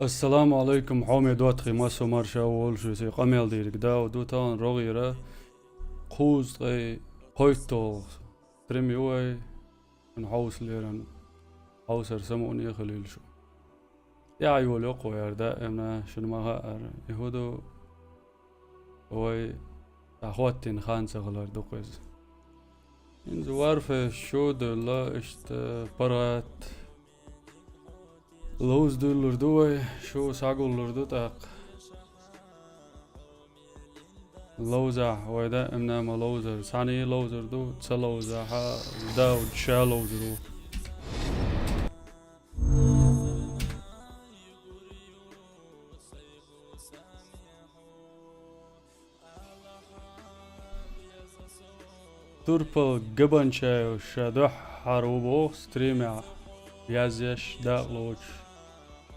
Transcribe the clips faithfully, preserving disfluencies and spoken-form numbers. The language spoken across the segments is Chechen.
Ассаламу Ӏалайкум, хьоме доттагӀий, массо марша волаш ву, се къамел дийриг да, ду тахана рогӀера кхузткъе кхойтталгӀа стрим ю вай, шун хьовсалеран хьовсар самукъане хилийла шу. ТӀаьхьа йолайо-кх вай ер даимна, шуна ма хаъара. И хӀу ду, вай дӀахоттийна хан ца хилар ду-кх иза. ХӀинца Warface шо а девлла, иштта паргӀат ловза дуьллур ду вай, шо схьагуллур ду тӀаккха. Ловзахь вай даимна ма ловзар, цхьаьна а ловзар ду, ца ловзахь а, Дауд ша ловзар ву. Турпал Габанчаев ша дуьххьара ву боху стримехь, язъеш, дакъа лоцуш.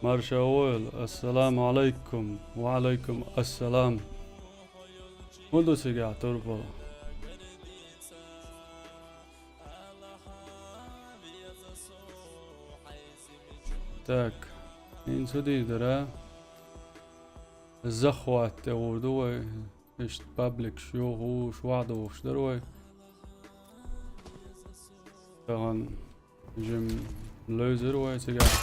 Марша войла, ассаламу Ӏалайкум, ва Ӏалайкум ассалам. ХӀун ду цигахь, Турпал? Так, хӀинца хӀу дийр дара? Захват тӀе гӀур ду вай. Иштта пабликаш йохуш, вахьа дохуш дара вай. Тахана жим левзира вай цигахь.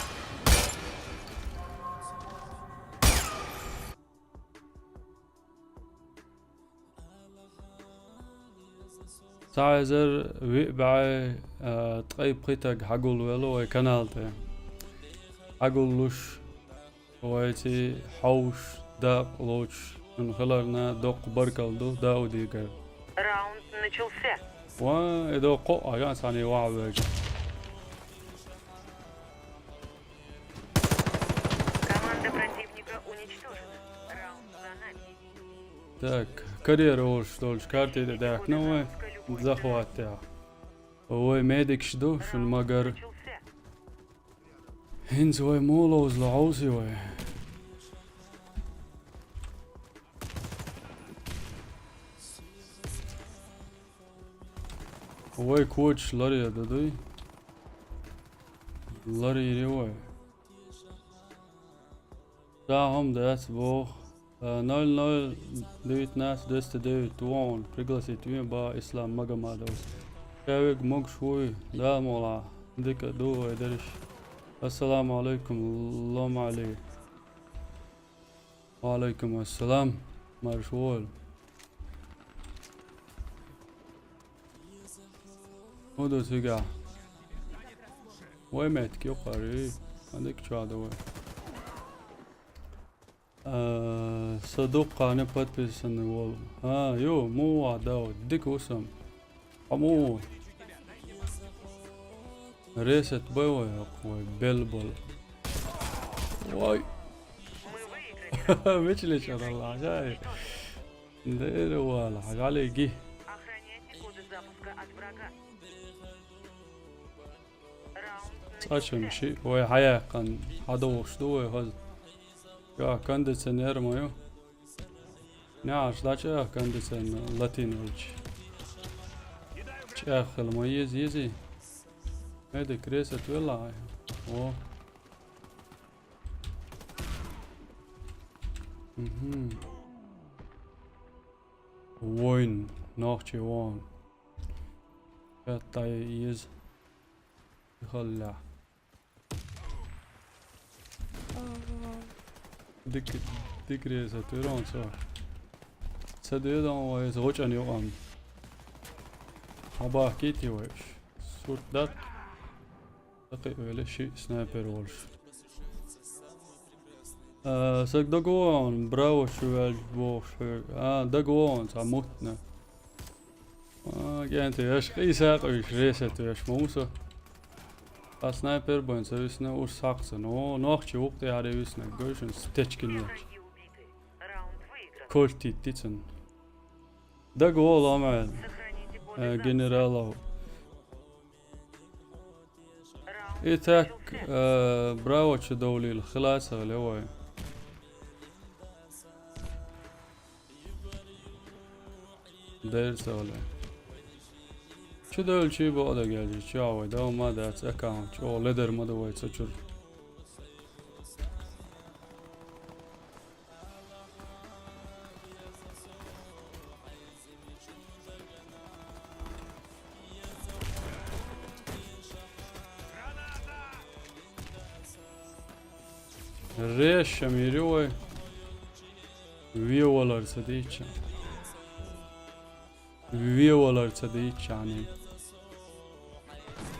Цхьа эзар виъ бӀе, а, ткъе пхи таг хьагулвелла вай канал тӀе. Хьагуллуш, вайций хьовш, дакъа лоцуш шуна хиларна доккха баркалла ду Даудигара. Раунд начался. Ва, и доккха а, ганц хьан вахьа вежа. Команда противника уничтожена. Раунд за нами. Так, карьера олуш долчу карте тӀе даьхкина вай, захват тӀехь. Вай медикаш ду, шуна ма-гарра. ХӀинца вай муха ловзало хьовсий вай? Вай кочаш ларъян дан дуй? Ларйийр ю вай. Ша хӀума дац боху. Э, ноль ноль девятнадцать двести девять вон, пригласить вен бан Ислам Магомадовс. Ша вега могуш вуй, Дала мукъалахь, дика а ду вай дерриш. Ассаламу Ӏалайкум, Ломали. Ва Ӏалайкум ассалам. Марша войла. ХӀун ду цигахь? Вай меттиг юкъара, ма дика чохь ду вай. А, со дуккха не подписанный волу. А, ю, муха ван дав, дика ву сан. Хьо муха ву? Ресет бай вай хӀокху вай белла болу. Вай. Мича лечкъадалла, хьажа. Дера вала, хьажа леги. Цкъачунна шиъ вай хьаяьккхина, хьадогӀуш ду вай хаза. Ша кондиционер ма ю. НеӀарш дӀачӀагӀа кондиционер латийна волчу. ЧӀагӀ хила ма еза, езий. Медик ресет велла хьайн. О. Мгм. Войн, нохчий вон. Хаттай из. Халла. Дик, дик реза, тверон цо. Ца дедон вай, из гӀочан юкъан. Хьабахкийти вайш. Сурт дат. Дакъи веле ши снайпер волуш. А, саг дагавон, браво, шу ваьлча бохуш хьоьга. А, дагавон, цхьа муттана. А, кӀентий, аша къийса къуьйш, ресет веш, ма ву со. Ткъа снайпер бан ца висна, урс хьакхцана. О, нохчи вукъ тӀе хьаре висна, гой шун стечкин вач. Кольт титти цунна. Дагавон, ламаьл. Э, генералов. Итак, э, браво чу довлийла хила ца хиле вай. Дайра ца хиле. Чу довлчий бакъ дагалча, чу а вай дов ма дац аккаунт, чӀогӀа ледар ма ду вай цу чуьра. Решамири вай. Виолар ца дийча. Виолар ца дийча ани.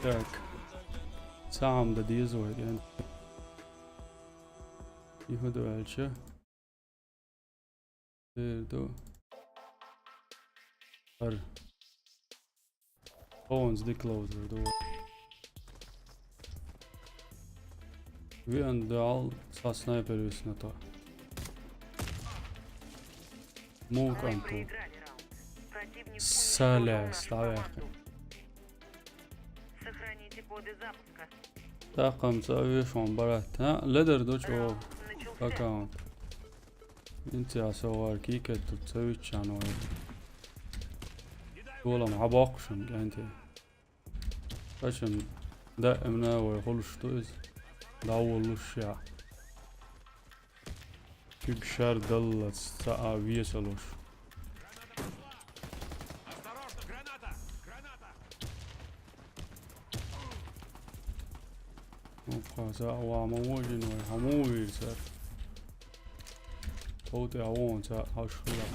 Так. Цаам да дезой, я. Иходу альча. Дер ду. Ар. Хонс диклоузер ду. Виан дал са снайпер виснато. Мук анту. Саляс, давай. Сохраните коды запуска. Такъам ца вишон барат. А, ледер ду чо. Аккаунт. Интя со вар кикет тут ца виччан вай. Толам хьабоккхушан кӀанте. Ачам даимна вай хулуш ду из. Давуллуш я. Куьг шар даллац ца а весалуш. Опа, ца а ва ма вожин вай, хьаму вир цар. Ховте а вон ца хьаш хила.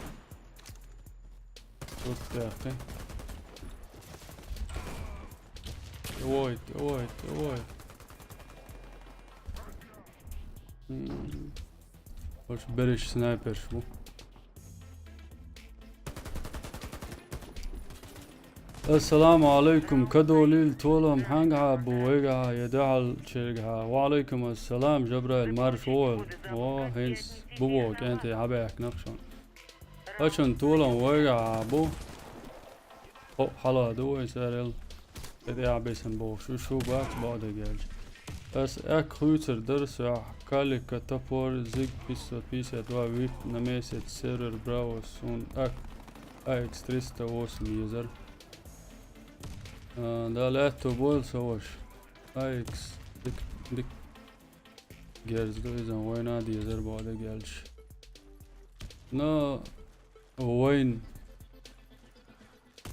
Тут тяхте. Ой, ой, ой. М. Хош береш снайперш бу. Ассаламу алейкум, кадолил толам хьанга хьа бу вайга хьа, я дехьал черга хьа. Ва алейкум ассалам, Жабраил, марш вол. О, хӀинц бу бо, кӀанте хьабаьхк нахшон. Ачун толам вайга хьа бу. Хо, хьала ду вай сарел. Эд я бесан бо, шу, шу бац бо да гелж. Ас эк хуйцер дар сах, калика топор, зиг пятьсот пятьдесят два вип на месяц, сервер Браво, сун эк. А Х триста восемь юзер. А, да лето бол соваш. А Х дик, дик. Герз ду изан война дезер бо да гелж. Но войн.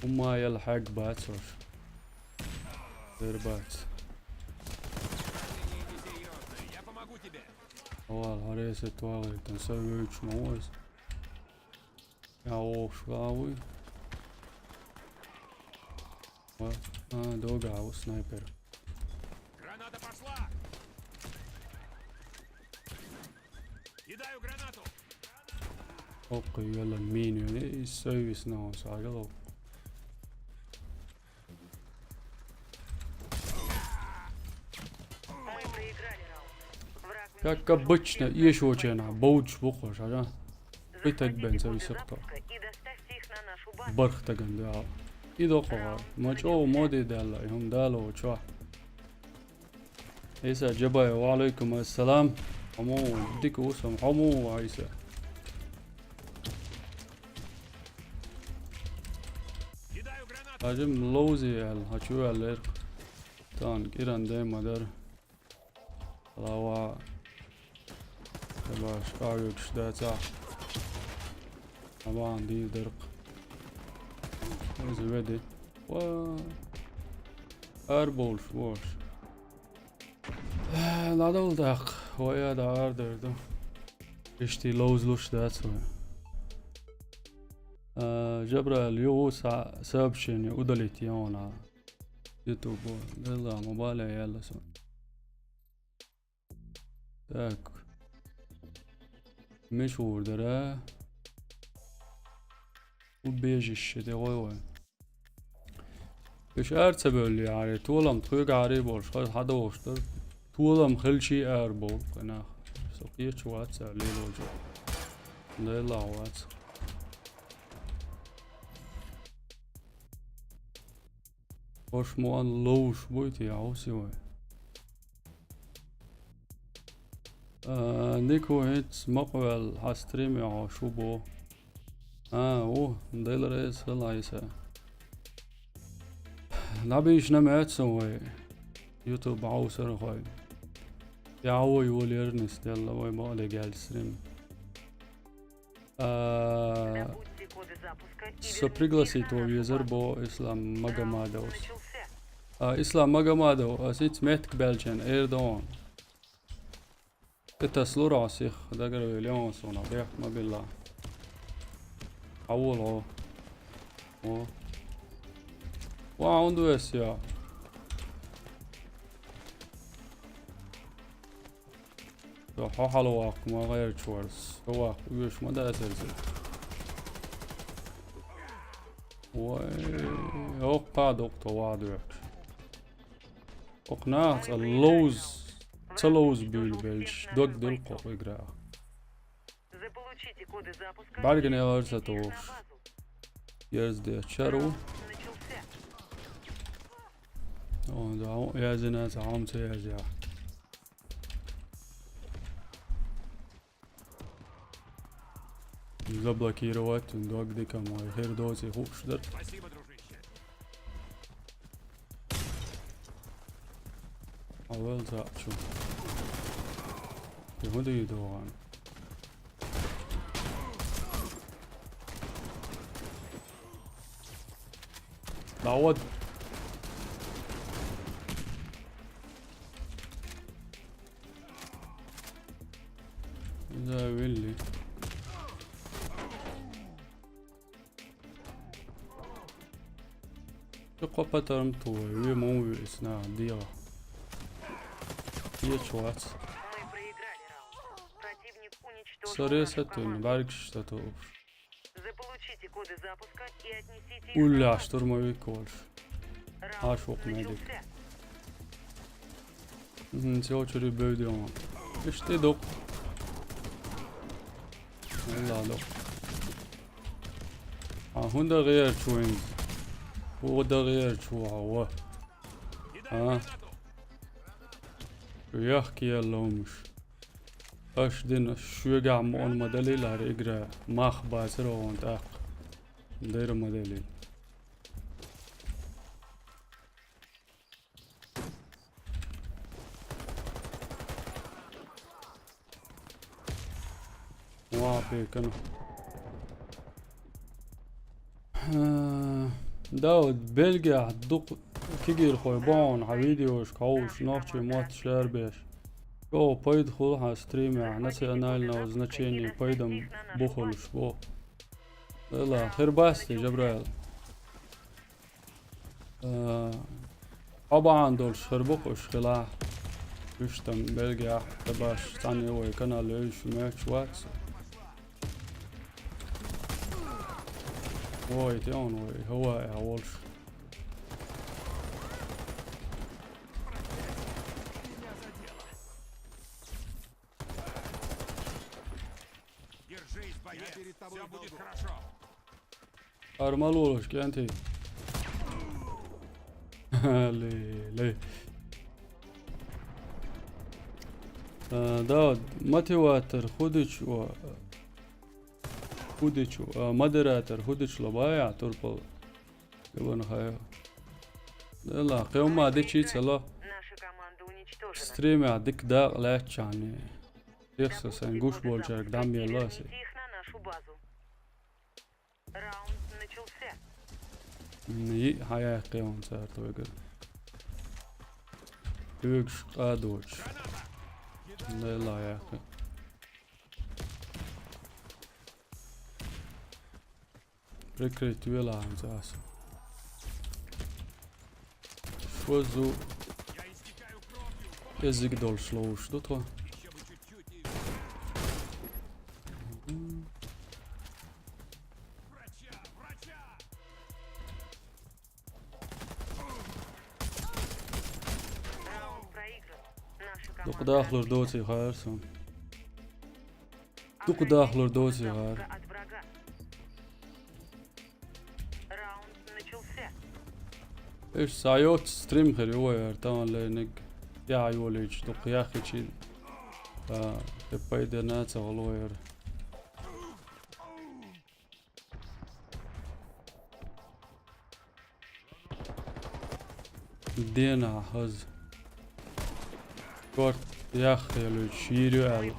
Умма ял хьаг бац ваш. Дер бац. Авал, хьаресет вагъийтан, са вуьйчу ма ваз. Я вовш вавуй. Ва, а, дога ву снайпер. Граната пошла! Кидаю гранату! Окей, яла мин, и сейвис на он сагало. Мы проиграли раунд. Враг Как обычно, еш вочена, боуч бухош, ага. Витак бен ца високто. И доставьте их на нашу базу. Барх таган да. И дохо. Мачо моди дала, хум дало чо. Иса Джабаев, ва алейкум ассалам. Хому, дик усам, хому, Иса. Хажим лоузи ал, хачу ал лер. Тан, киран де мадар. Лава. Табаш, кавикш да ца. Аман ди дырк. Узи веди. Ва. Ар болш, бош. Надо был так. Вая да ар дерду. Ишти лоуз луш да ца. А, Джабраил, ю са-, сообщение удалить я она. YouTube, да, мобайле яла сон. Так. Мешур дара. Убежище де гой гой. Эш ар ца бёлли ари, толам тхуьга ари болш, хай хьада вошдар. Толам хилчи ар бол, къинах. Со кечу вац, а лело жо. Дайла вац. Хош муан лоуш буйти, я уси вай. А, Нику хӀинц макъвел хьа стрим я шу бо. А, у, делар эс хила Иса. Набиш на мецун вай. YouTube аусар хой. Я вай волернис делла вай ма де гел стрим. А, со пригласить во везар бо Ислам Магомадовс. А, Ислам Магомадов, а сиц метк белчен, Эрдоган. Итас лура сих дагара велион сона бехт ма билла. Авул о. О. Ва, он дуэс я. Со хьо хьалаваккха ма гӀерачу варас. Со ваккха уьш ма дацара цига. Вай, оккха доккха товар дуьхьаш. Оккха наха цӀа ловз, ца ловз буьйлу белчаш, дог дилла кхо играх. Заполучите коды запуска. БӀаргане и ларца товш. Ерз де чару. Начался. О, да, язина, ца хьам ца язя. Заблокировать, дог дика мой, хер доци хууш дар. Спасибо, дружище. Авел за чу. Його да и доган. Да вот. Да, Вилли. Чу кхо патарм ту, ви мон ви исна, дига. Е чуац. Саре сатун, баргш тату. Заполучите коды запуска и отнесите их. Улля, штурмовик волш. Аш вок медик. Мгм, цел чури бевдион. Ишти док. Ладно. А хунда гӀер чуин. Худа гӀер чуа. А. Ях киялломш. Аш дин шуга мон модель лар игра. Мах бацар он так. Дер модель. Ва, пекана. Э, да, вот Бельгия дук кигир хой бон, ха видеош кауш, нохчи мот шлербеш. Ко пайд хул ха стриме, национального значения пайдам бухулш бо. Эла, хербасти, Жабраил. Э, хьо бахьана долуш хир бу-кх уьш хила. Уьш там Бельгия тӀебаш цхьаьна вай канал йойуш меч вац. Вай, те он вай, хӀаваъ а волуш. Держись, боец, всё будет хорошо. Армалолаш кӀентий. Ле, ле. А, да, мотиватор, худичу, а, худичу, а, модератор, худичу лабая, турпал. Иван Хаев. Дела, кхевма дичи цала. Наша команда уничтожена. Стримя дик дакъ лаьччани. Тесса сайн гуш болчаьрга дам елла аса. Их на нашу базу. Раунд начался. Йиъ хьаяьккхи он цара тойгара. Уьгуш къа доцуш. Лайла яьккхи. Прикрыть вела хӀинца аса. Шозу кӀезиг долуш ловуш ду тхо. Дукха дахлур доций хаар сан. Дукха дахлур доций хаар. Раунд начался. Эш сайот стрим хир ю вай ар таан ле ниг я йолич дукха яхичи. А, те пайдана ца гӀолвайар. Дена хаза. Корт яххелуьйтуш, йийр ю аьлла.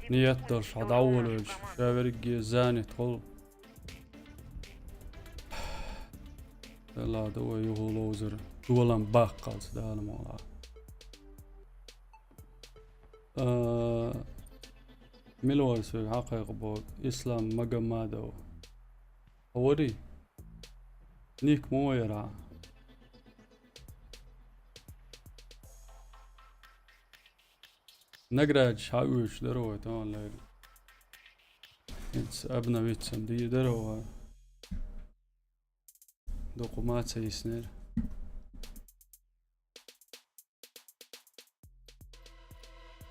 Ниет долуш, хьо дӀаволавелча, ша верриге занят хул. Ла ду вай юху ловзар. Долан баккхалц, Дала мала. А, мила вар соьга хьакхайкхабо, Ислам Магомадов. Хьо варий? Ник ма вайра. Наградаш хьаоьцуш дара вай, тахана лайра. ХӀинца обновиться-м дийр дара вай. Дукха ма ца йиснера.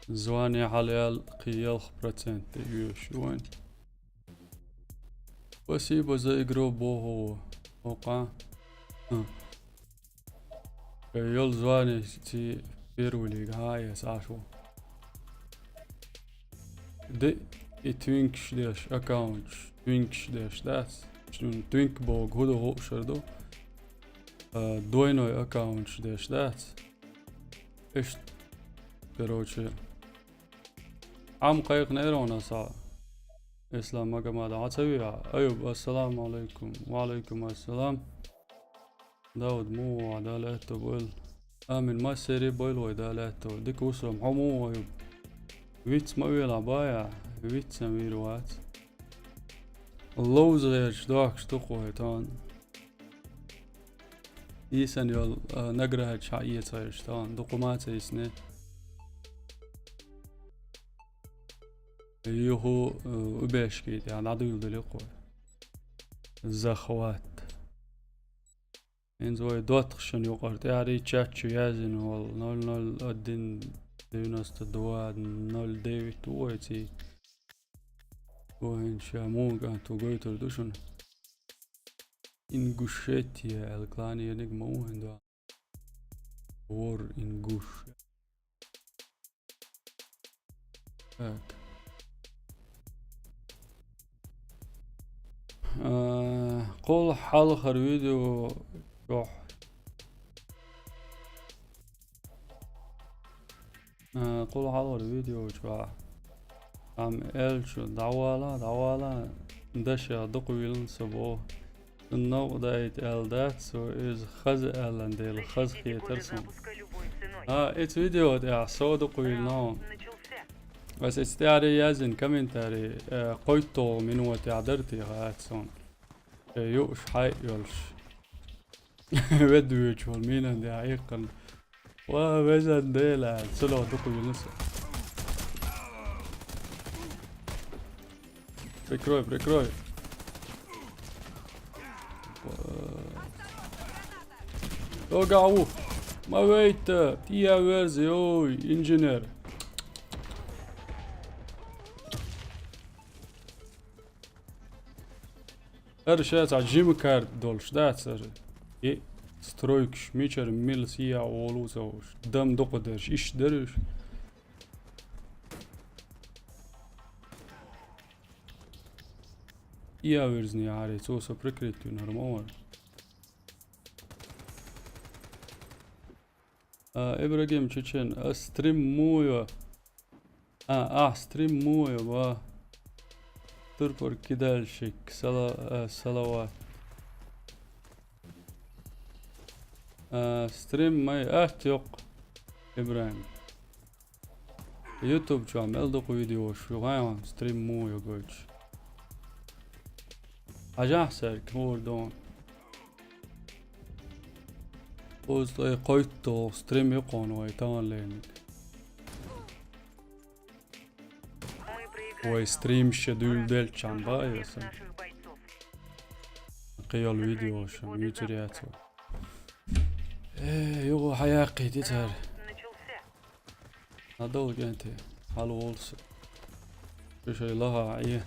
Звание хьалаяьлла кхин ялх процент тӀе оьшуш ю вайн. Спасибо за игру, боху. Окъа. Хм. Э, йол звание ци первый лига, ха, эс Ӏаш ву. Де и твинкаш деш, аккаунташ, твинкаш деш дац. Шун твинк боху хӀун ду хууш ду. Э, двойной аккаунташ деш дац. Иштта, короче, Ӏам кхайкхинера ван аса. Ислам Магомадов, хьан ца виа? Аюб, ассаламу алайкум. Ва алайкум ассалам. Дауд, муха ва, Дала аьттув бойла. Амин, массеран а бойла вай, Дала аьттув. Дика ву со, хьо муха ва, Аюб? Виц ма велахь, бая, виц сан вийр вац. Ловза гӀерташ дохкуш ду-кх вай тахана. Ийсан йолу, а, наградаш хьаэца гӀерташ тахана, дукха ма ца йисне. Юху, э, убежище тӀехь дӀадуьйладелира-кх вай. Захват. ХӀинца вай доттагӀашна юкъара тӀаьхьарий чат чу яздина волу ноль ноль один девяносто два ноль девять ву вай цӀий. Вай хӀинца ша муха кӀант ву гойтур ду шуна. Ингушетия аьлла клан ерниг ма ву хӀинца. War Ингуш. Так. А, кхул хьалхара видео чохь. А, кхул хьалхара видео чохь. Ам элчу дӀавала, дӀавала, дашех дукха вилна со боху. Цунна новкъа даийта аьлла дац, цо иза хаза аьллан дела, хаза хетара суна. А, эцу видео тӀехь со дукха вилна хьуна. Ас эцу тӀаьхьаре яздина комментарий, э, кхойтталгӀа минотехь дара те хаьа суна. Э, юуш хьайъа йолуш. Ведда воьдуш волу мина де хьаькхна. Ва, везан Дела, цунах дукха вилла со. Прикрой, прикрой. Ва. Ога ву. Ма вейта, тӀе а верза, йой, инженер. ХӀара ша цхьа жима карта долуш дац хӀара. И стройкаш мичара мила сиа волу ца хууш. Дам дукха дерш, иштта дерш. И а вирзина яхьарий, цо со прикрыть вина хӀара ма вара. А, Ибрагим Чечен, а стрим муха йо? А, а, стрим муха йо, ва? Турпар кидальщик, сала-, а, салават. А, стрим май атта йоккха, Ибрагим. YouTube чохь мел дукха видеош ю, гӀайгӀан стрим муха йо гойтуш. Хьажахь цаьрга, хӀора дона. Кхузткъе кхойтталгӀа стрим ю кхуна вай тахана лерниг. Вай стрим ше дуьйладелччан баа йосан. Кхин йолу видеош муьйцур яц вай. Э, юха хьаяккхийти цара. ДӀадовла кӀентий, хьалаволу со. Шу шайн лаха Ӏе.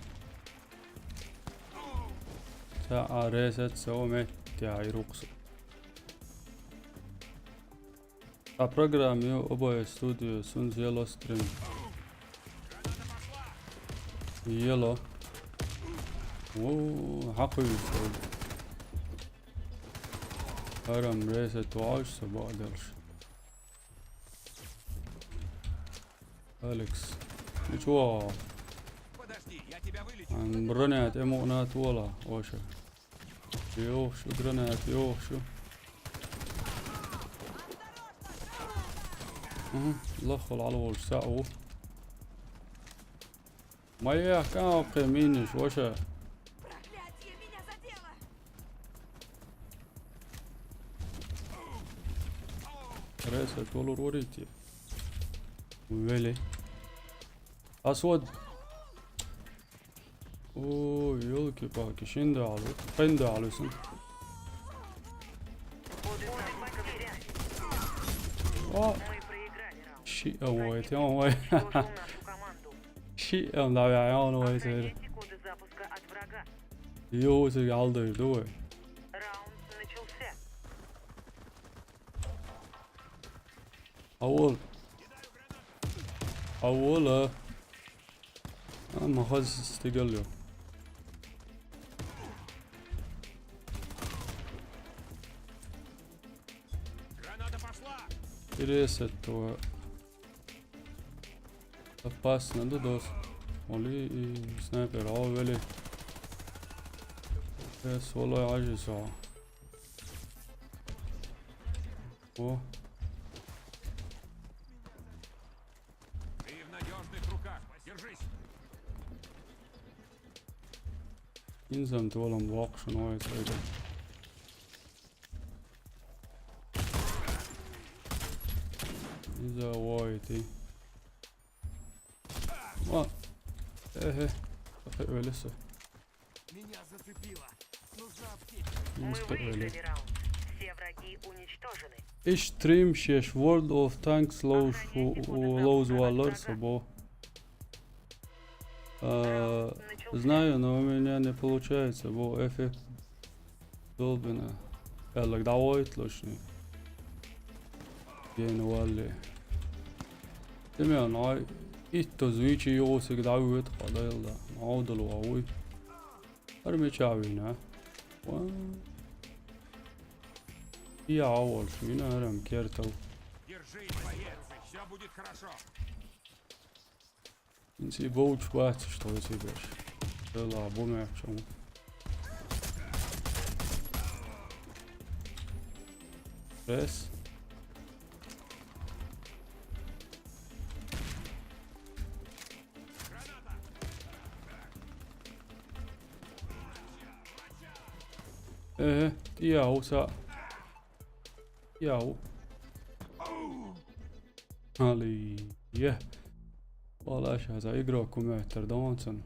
Цхьа а ресет ца во меттехь Ӏийр ву-кх со. Цхьа программа ю, О Б С Studio, цуьнца ело стрим. Ело. О, хьакхуьйсу. ХӀара-м ресет вогӀуш со бакъдолуш. Алекс. Ничего. Ам, бронят, эмуънат вола, ваша. Йохуш, гранат, йохуш. Угу, лаххал Ӏалаволуш саъ ву. Моя капка минус, ваша. Проклятие, меня задело! Рейс, это лур ворите. Вели. Асвад. О, ёлки-палки, шинда алу. Пенда алу сын. Коды запуска взяты. О, Мы проиграли раунд. Ши, ой, это он, ой. Уничтожил нашу команду. Ши, он, да, я, он, ой, это. Сохраняйте коды запуска от врага. Йо, это алдыр, да, ой. Раунд начался. Авол. Авол, а. А, махаз стигал, йо. Граната пошла! Интересно, то. Опасно, да, дос. Оли и снайпер, а, вели. Э, соло ажи со. О, Ты в надежных руках. Держись! инзам толам вакшын, ой, это. Иза, ой, ты. О, эхе. Эхе, өлесе. Меня зацепило. Нужна аптечка. Мы Инста өле. выиграли раунд. Все враги уничтожены. Иш стрим шеш World of Tanks лоуз, лоуз валар сабо. А, знаю, но у меня не получается, бо эффект долбина. Эллак давайт лошни. Ген валли. Демя, на итто звичи йосик давит, хадайла. Аудал вауй. Арми чавина. Ва. Я авал шуина, арам кертал. Держись, боец! Все будет хорошо! Инси боуч бац, что ли, себе? Дела, бумя, чему? Пресс. Э, я уса. Я у. Али, е. Валаш, за игрокум ехтер донцен.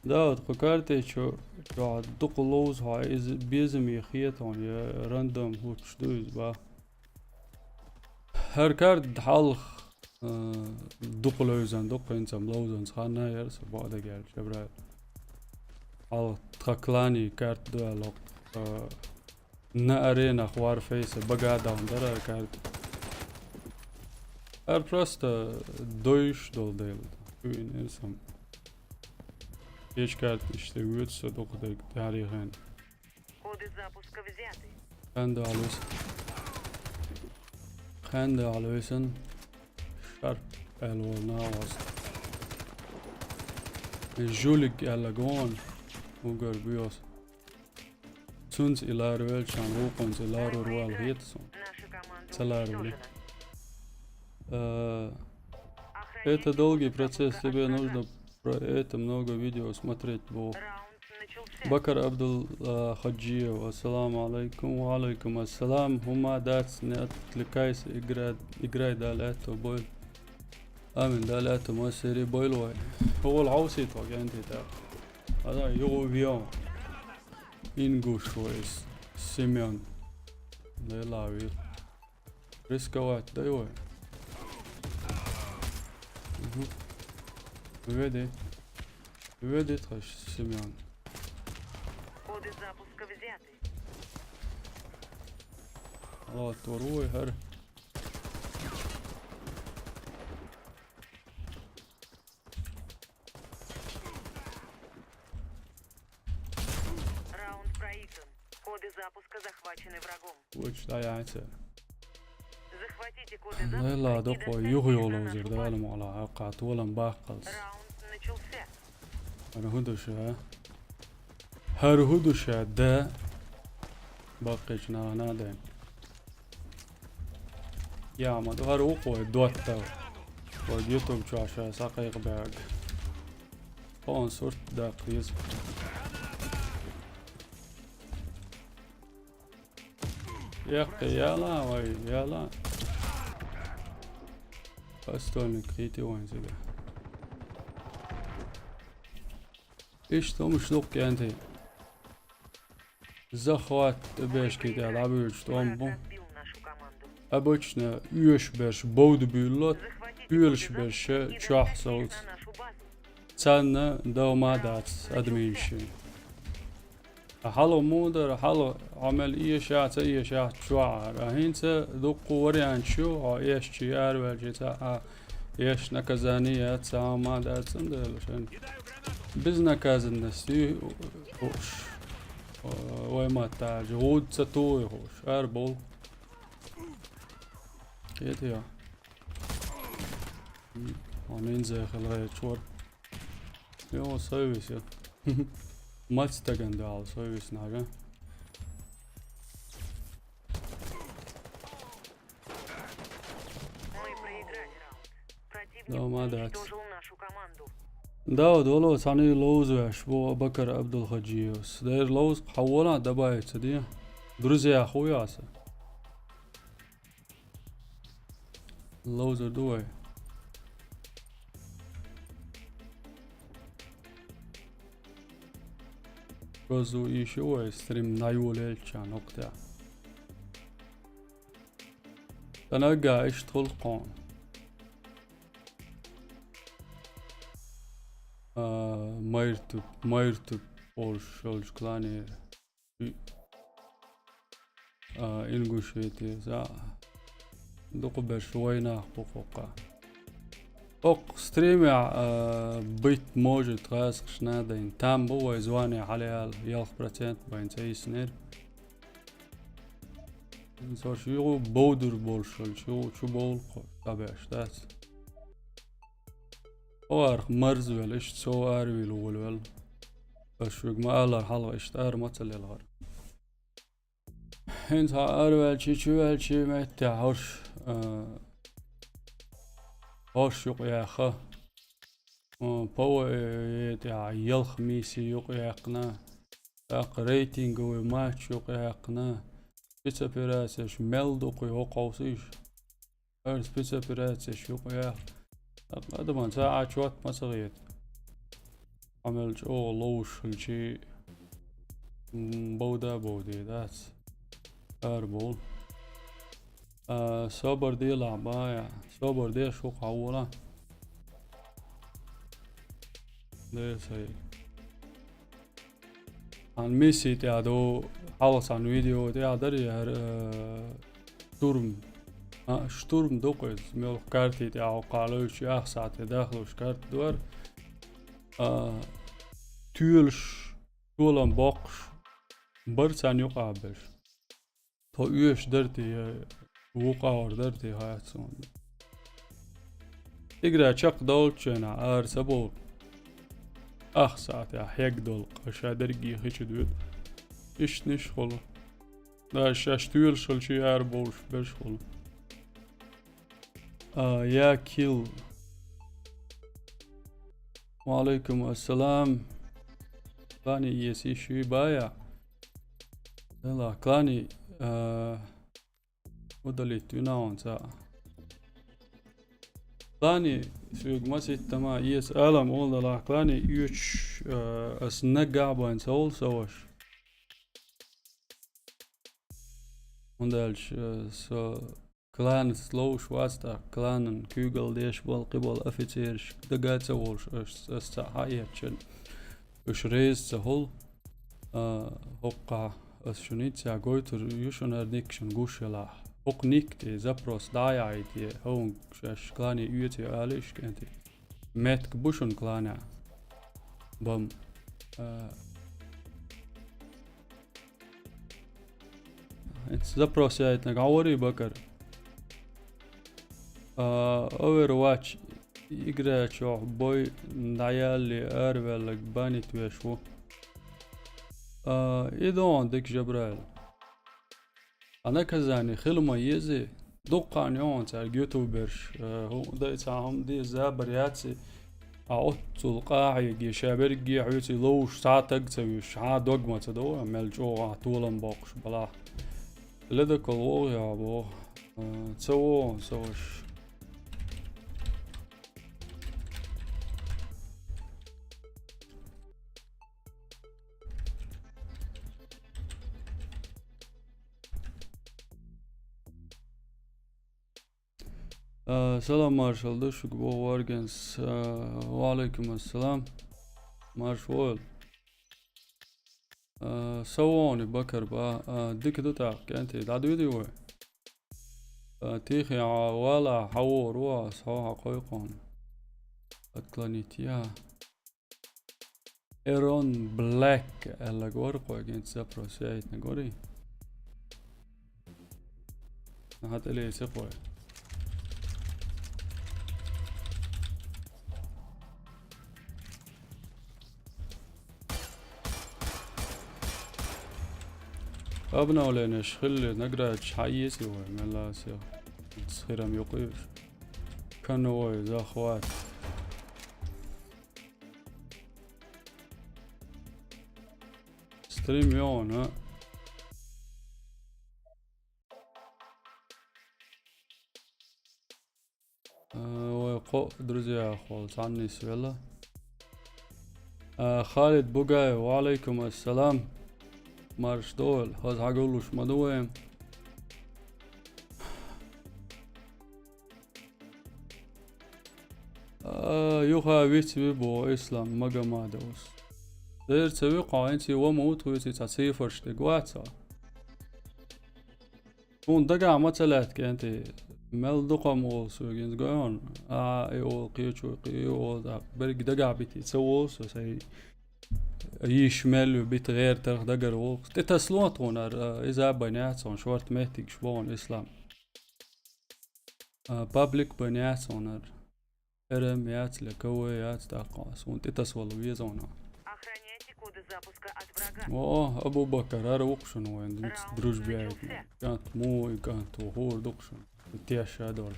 Да, вот по карте чё, чё, дукъ лоуз ха из безам ехет он, е рандом луч дуз ба. Хар карт хьалх, э, дукъ лоузан, дукъ инцам лоузан, ханна яр са бада гел, Жабраил. Хьалх тха клани карт дуалок, э, На арена хвар фейса бага даун дара карт. Ар просто дойш дол дел. Уин инсам. Еш карт иште вуд са дохдаг тарихен. Коды запуска взяты. Ханда алвес. Ханда алвесан. Шарп элвол на вас. Жулик элагон. Угар биос. Цунц илар велчан, вукъунц илар урвал хетсон. Наша команда Салар уничтожена. Э, Охраняйте Это долгий коды процесс, запуска тебе от нужно врага. про это много видео смотреть, бо. Раунд начался. Бакар Абдул э, Хаджиев, ассаламу алейкум. Ва алейкум ассалам. Хума дац, не отвлекайся, играй, играй, дали это боль. Амин, дали это мой сери боль вай. Хол хаусит ваген тита. Ада йо вио. Ингуш вайс. Семён. Лелави. Рисковать, да его. Угу. Веди. Веди, тхаш, Семён. Коды запуска взяты. Алла, торой, хар. Раунд проигран. Коды запуска захвачены врагом. Уч, да, яйца. Захватите коды запуска Лайла, и докъо, доставьте юх их на йоло нашу зир, базу. да, лам, ала, ака, толам бахкалс. Раунд начался. Хар худуша. Хар худуша, да. Баккич на, на, да. Я, ма, хар укъо, дуатта. Вот YouTube чаша, сакъайк бэг. Кхоъан сурт даккха деза. Яккхий яла вай, яла. Постольник хийти вайн цига. Иштта хӀумаш дукха кӀентий. Захват тӀебешкий тӀехь дӀабуьйлуш тӀом бу. Обычно оьшуш берш бовда буьйлалот, оьлуш берш чохь совц. Царна дов ма дац адамийн шин. Хьалха муха дара, хьалха хьо мел эшахь а, ца эшахь а чохь ара. А хӀинца дуккха варианташ ю, хьо эшчий араваьлчий цхьа а, эш наказание яц, цхьа а ма дац, цундела шайн безнаказанность ю хууш. Вай матта аьлча, гӀуда ца тухий хууш. Ара бовла. Кхетий хьо? Хьо нинза хила гӀерташ вара. Йо, сой виса. Маца стагана дуьхьал сой виса нагахь. Мы проиграли раунд. Противник Да, ма дац. Уничтожил нашу команду. Дауд, вало, цхьаьний ловза веш бу Бакар Абдулхаджиевс. Дера ловза хьан волахь, добавить ца де. Друзьях ву яса. Ловзар ду вай. Розу ийша вай стрим найолелча нокътя. Ца наггахь иштта хуьлу кхуна. А, Майртуп, Майртуп олуш йолчу клане. А, Ингушетия, за. Дукха берш вайнах бу хӀокху. ХӀокху стримехь, а, быть может гӀазкхаш надайн. Там бу вай звание хьалаяла, ялх процент вайн цӀе йиснера. Со шу югу бовдур болуш хилча, югу чу бовлу кхо, цхьаберш дац. Хьо арах марзвелла, иштта сов аравийла волавелла. Ас шуьга ма-аллара, хьалха иштта ара ма ца лелхара. ХӀинца хьо араваьлчий, чу ваьлчий меттехь хӀорш, а, хӀорш юкъаяьхна. О, П В Е тӀехь ялх миссий юкъаяьккхина, тӀаккха рейтинговый матч юкъаяьккхина. Спецоперацеш мел дукха йо хьовсийша. Ара спецоперацеш юкъаяьхна. ТӀаккха адаман цхьа а чот ма ца хета. Хьо мел чӀогӀа ловзуш хилчий, м, бовда а бовде дац. Ара бовла. А, собар делахь, бая. Собар деш ву хьан волахь. Де сай. Хьан миссий тӀехь ду, хьалха цхьана видео тӀехь дара яра, э, штурм. А, штурм ду кхуьнца. Мел карти тӀехь хьо кхалуьйтуш, ях сахьте дахлуш карта дора. А, тоьлуш, толам боккхуш, бара царна юкъа а берш. Тхо оьшуш дара те, я вукху агӀор дара те, хаьа суна. Игра чекхдолчу хенахь ара ца бовлу. Ах сахьтехь хьегна долу, ткъа ша дерриге хи чу доьду. Иштаниш а хуьлу. Даже шаьш тоьлуш хилчий ара бовлуш берш а хуьлу. А, я килл. Ва алейкум ассалам. Клане эца йиш юй, бая? Делахь, клане, а, удалить вина хьуна цхьаъ. Клане, соьга маситтама эца алам олу делахь, клане оьцуш, а, ас наггахь а бан ца волу со ваша. ХӀунда аьлча, а, со кланца ловзуш вац, тӀаккха кланан куьйгалла деш болу, кхин болу офицераш дага а ца волуш, ас, ас цхьаъ хьаэцча, уьш реза ца хуьлу. А, хӀокхахь ас шуна йицъян гойтур ю шуна хӀара ник шуна гуш елахь. ХӀокху ник тӀе запрос дӀа а яхьийта, хӀун шаьш клане оьций ала иштта кӀентий. Метка бу шуна кланехь. Бам. А, Запрос яйтинарг хьан варий, Бакар? А, Overwatch игра чохь бой дӀаялле араваьлларг банить веш ву. А, и догӀун дика, Жабраил. А наказание хила ма еза, дуккха а йогӀун цаьрга ютуберш, а, хӀу-, дай цхьа хӀума де, забар яц и. А оццул къахьеге ша берриге хьоьций ловш цхьа таг ца вуьйш, хьан догма ца до, мел чӀогӀа толам боккхуш балахь. Ледокол вогӀу яхьа боху. Э, ца вогӀу, ца ваша. А, салам, маршалла ду шуьга, боху Варгенс. А, ва Ӏалайкум ассалам. Марша вогӀийла. А, со вогӀу, Бакар, ба, а, дика ду тӀаккха, кӀентий, дӀадуьйдий вай? А, тихий, а, вала, хьан вогӀур ву ас, хьо хьан кхойкхун. Отклонить я. Эрон Блэк аьлларг вара кхойга, хӀинца запрос яйтинарг варий? Аха, тӀелеца кхой. Обновленеш хилли, наградаш хьаэций вай, мел ас я. Хирам юкъуьйш. Конвой, захват. Стрим йогӀу, а? Э, вай кхо друзьях волу цхьаннис велла. Э, Халид Бугаев, ва Ӏалайкум ассалам. Марша догӀийла, хаза хьагуллуш ма ду вай. А, юха виц ви боху Ислам Магомадовс. Дера ца ви кхо, хӀинца ва ма ву тхоьций цхьа цифраш дерг вац хьо. Хьуна дагахь ма ца лаьтта, кӀентий, мел дукха ма олу соьга, хӀинца гой хьуна, а, и олу, кхечо, кхин и олу, тӀаккха берриг дагахь битий ца волу со, сайн йиш мел ю бита гӀертарх дагара волу. ТӀетасло тхуна ара, иза а бан яц хьуна, шорта меттигаш боху Ислам. А, паблик бан яц хьуна ара. Р М яц, ле, К В яц, тӀаккха ас хьуна тӀетасвала веза хьуна. Охраняйте коды запуска от врага. О, Абу-Бакар, ара ву-кх шуна вайн, дуьйцу, дружба яйтина. КӀант, муй кӀант ву, хӀора ду-кх шуна. Теша долу.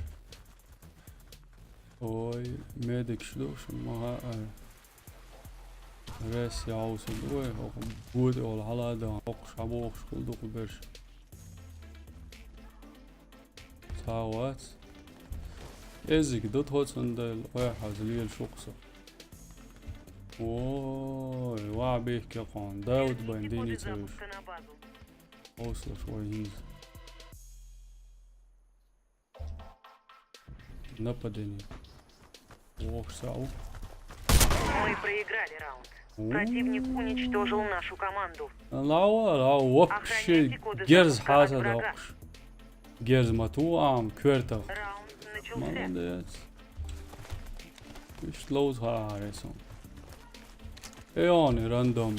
Ой, медикаш ду шуна, ма хаьа. Рес яхьуса ду вай, хӀокху бода олу хьала а дан, хӀокхуш хьабохуш хӀума ду-кх берш. Цхьа а вац. КӀеззиг ду тхо цундела, ой, хьаза лелаш ву-кх со. Ой, ваха бихке кхуна, Дауд бан дийна ца вуьш. Хьовсалаш вай хӀинца. Нападение. Вохуш схьа ву. Мы проиграли раунд. У. Противник уничтожил нашу команду. Лава, лава, вообще. Охраняйте коды запуска от врага. Герз хьаса доккхуш. Герз ма ту ам, коьртах. Раунд начался. Молодец. Иштта ловза хаарес он. Эони рандом.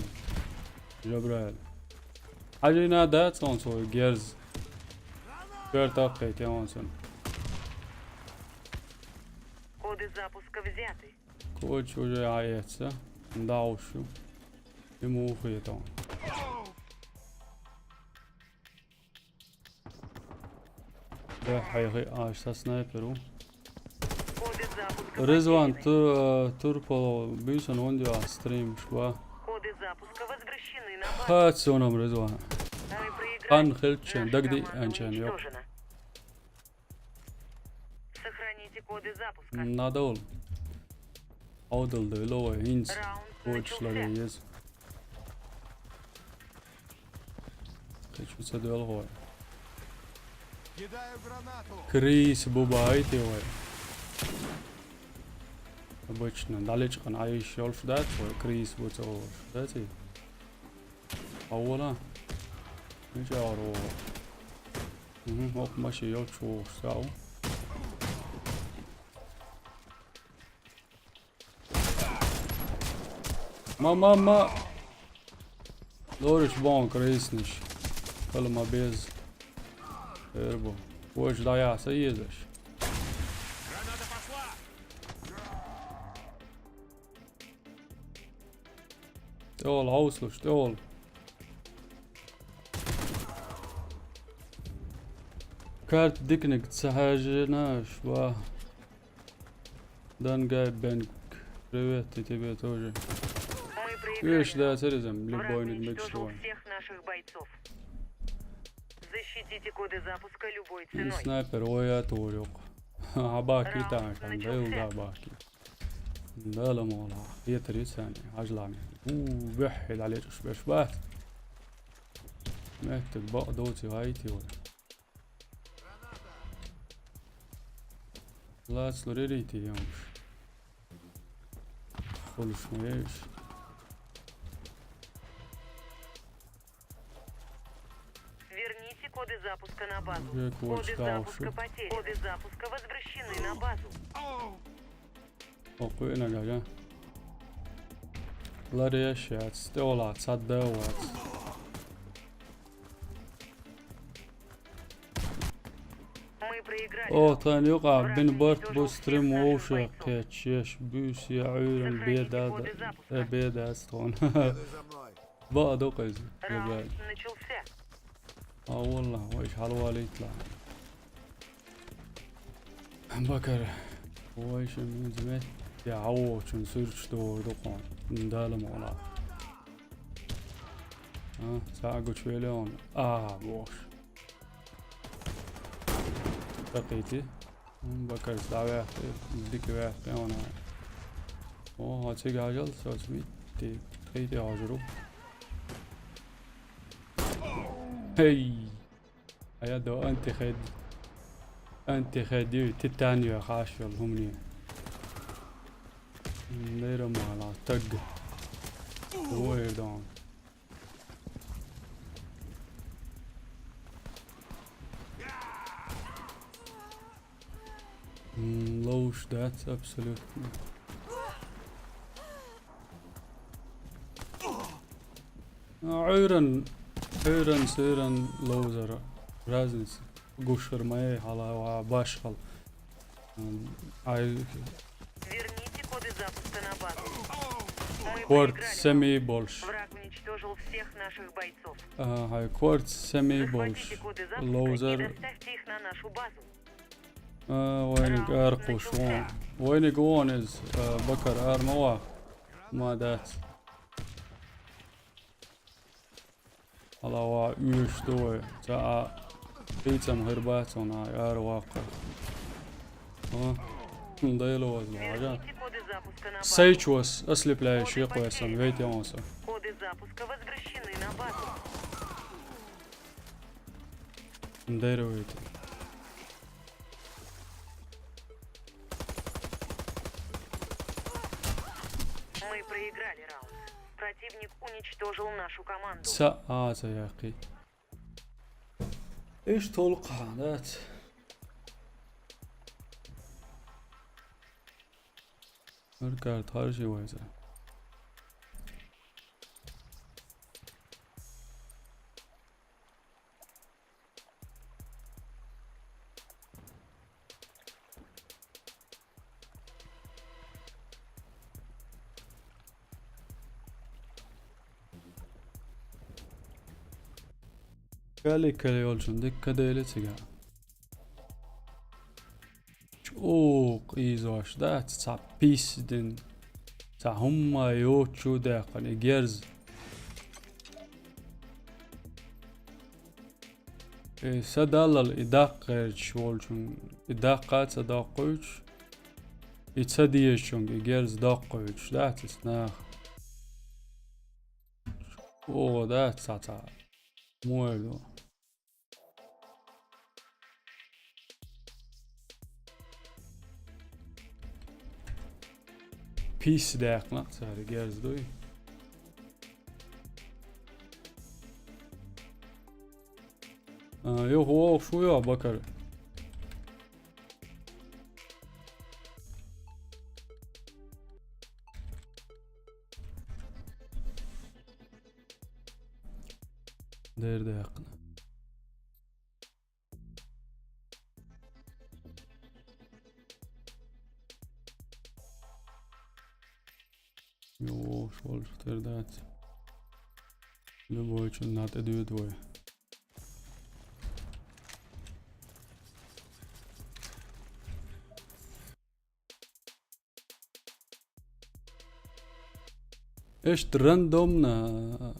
Жабраил. Хьажийна дац он цо герз. Коьртах кхетий он цунна. Коды запуска взяты. Кодаш уже а эца. ДӀахьуш ю. И муха хетон. Да, хьайхи аш са снайпер ву. Коды запуска потеряны. Ризван, ту, э, турпало буьйсан онди а стрим шва. Коды запуска возвращены на базу. Ха, цунам Ризван. Мы проиграли. Хан хилчен, наша дагди команда анчен, йо. Уничтожена. Сохраните коды запуска. Надо. Аудал да ловай, инц. Раунд начался. Коч ларе ез. Хочу ца дел гой. Кидаю гранату. Крис бу бай те вай. Обычно, далечкъан айш йолш дац вай, крис бу ца олш дац и. Аввала. Мича аро. Мгм, оп, маши йолч вогъуш сау. Ма, ма, ма. Лориш бон крейсниш. Калма без. Эрбу. Вож даяса езаш. ТӀехула хьовсалаш, тӀехула. Карта диканиг ца хьаьжжина аша, ва. Дангай бенг. Привет, и тебе тоже. Мы проиграли. Видишь, да, царизм, любой не мечтал. Враг уничтожил всех наших бойцов. Защитите коды запуска любой ценой. Снайпер, ой, я тоже. А баки там, да, да, баки. Да, لا مولى. هي تريد ثانية. عجلاني. أوه، بحي عليك، شبش بات. محتاج بقى دوتي هايتي ولا. لا، تسلوري ريتي يومش. خلص ميش. Верните коды запуска на базу. Коды запуска потеряны. Коды запуска возвращены на базу. Окуй, ина гажа. Лареш яц, стеола, цадда вац. Мы проиграли. О, тан юкъа бин барт бу стрим вовше кечеш, бюс я уйрен беда, э, беда стон. Ба, докъ из, раунд начался. А, والله, وإيش حال والي يطلع. بكر، وإيش من زمان. يا عوو، شن سيرش دور دقون. ندالم ولا. ها، ساعة قلت شوي لون. آه، بوش. دقيتي. بكر ساعة واحد، ديك واحد، وانا. أوه، هاتيك عجل، سوسمي. تي، تي، تي عجلو. هي. أيا دو أنت خد. أنت خد يو تتانيو خاش يلهمني. نيرم على تق. وير دون. Mm, low stats, absolutely. عيرن، عيرن سيرن لوزر. Разница. قشر ما يحلا وباشخل. Ай, Верните коды запуска на базу. Мы проиграли. Кварт семи больше. Враг уничтожил всех наших бойцов. آه، هاي كوارت سمي بولش. Захватите коды запуска и доставьте их на нашу базу. آه، وينك أرقوش وين؟ وينك وون إز، آه، بكر أرموا. ما دات. الله وا يوش دوي. تا بيتم هرباتون هاي أرواق. ها؟ ضيلو وزن حاجة. Верните коды запуска на базу. سيتش وس، أسلب لا شيء قوي سم، فيتي أونسا. Коды запуска возвращены на базу. نديرو ويتي. Мы проиграли раунд. Противник уничтожил нашу команду. ساعة يا أخي. إيش تلقى هذات؟ هر كارت، هر شيء ويزا. Кали, кали, олчун, дикка дейле цига. Чук, изош, да, ца писдин. Ца хумма йо чу дякъан, и герз. Э, са даллал и дакъ гъерч волчун, и дакъа ца дакъуч, и ца диечун, и герз дакъуч, да, цис нах. О, да, ца, ца. Муэлу. Пис дякъна, цари герз дуй. А, йо, хо, шо я, бакар. Дер дякъна. Йо, шо болуш тердат. Любой чун нат эдюд вой. Иштта рандомно, а,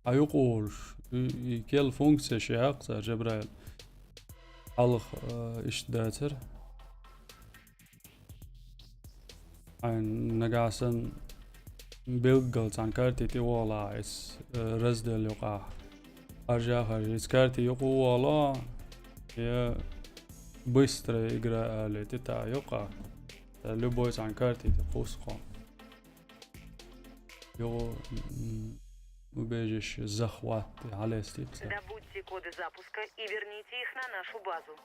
хьа юкъа волуш, и, и кел функция ши хьакъ цара, Жабраил. Хьалха, а, иштта дацара. Хьайн нагахь санна билггал цхьана карти тӀе вогӀалахь, иза, э, раздел юкъахь. Харжа, харжа, иза карти юкъа вогӀалахь, я быстрая игра али тӀе та юкъахь. Ца любой цхьана карти тӀе кхуссу кхо. Юкъа, м, убежище захват, хьалестийта. Добудьте коды запуска и верните их на нашу базу.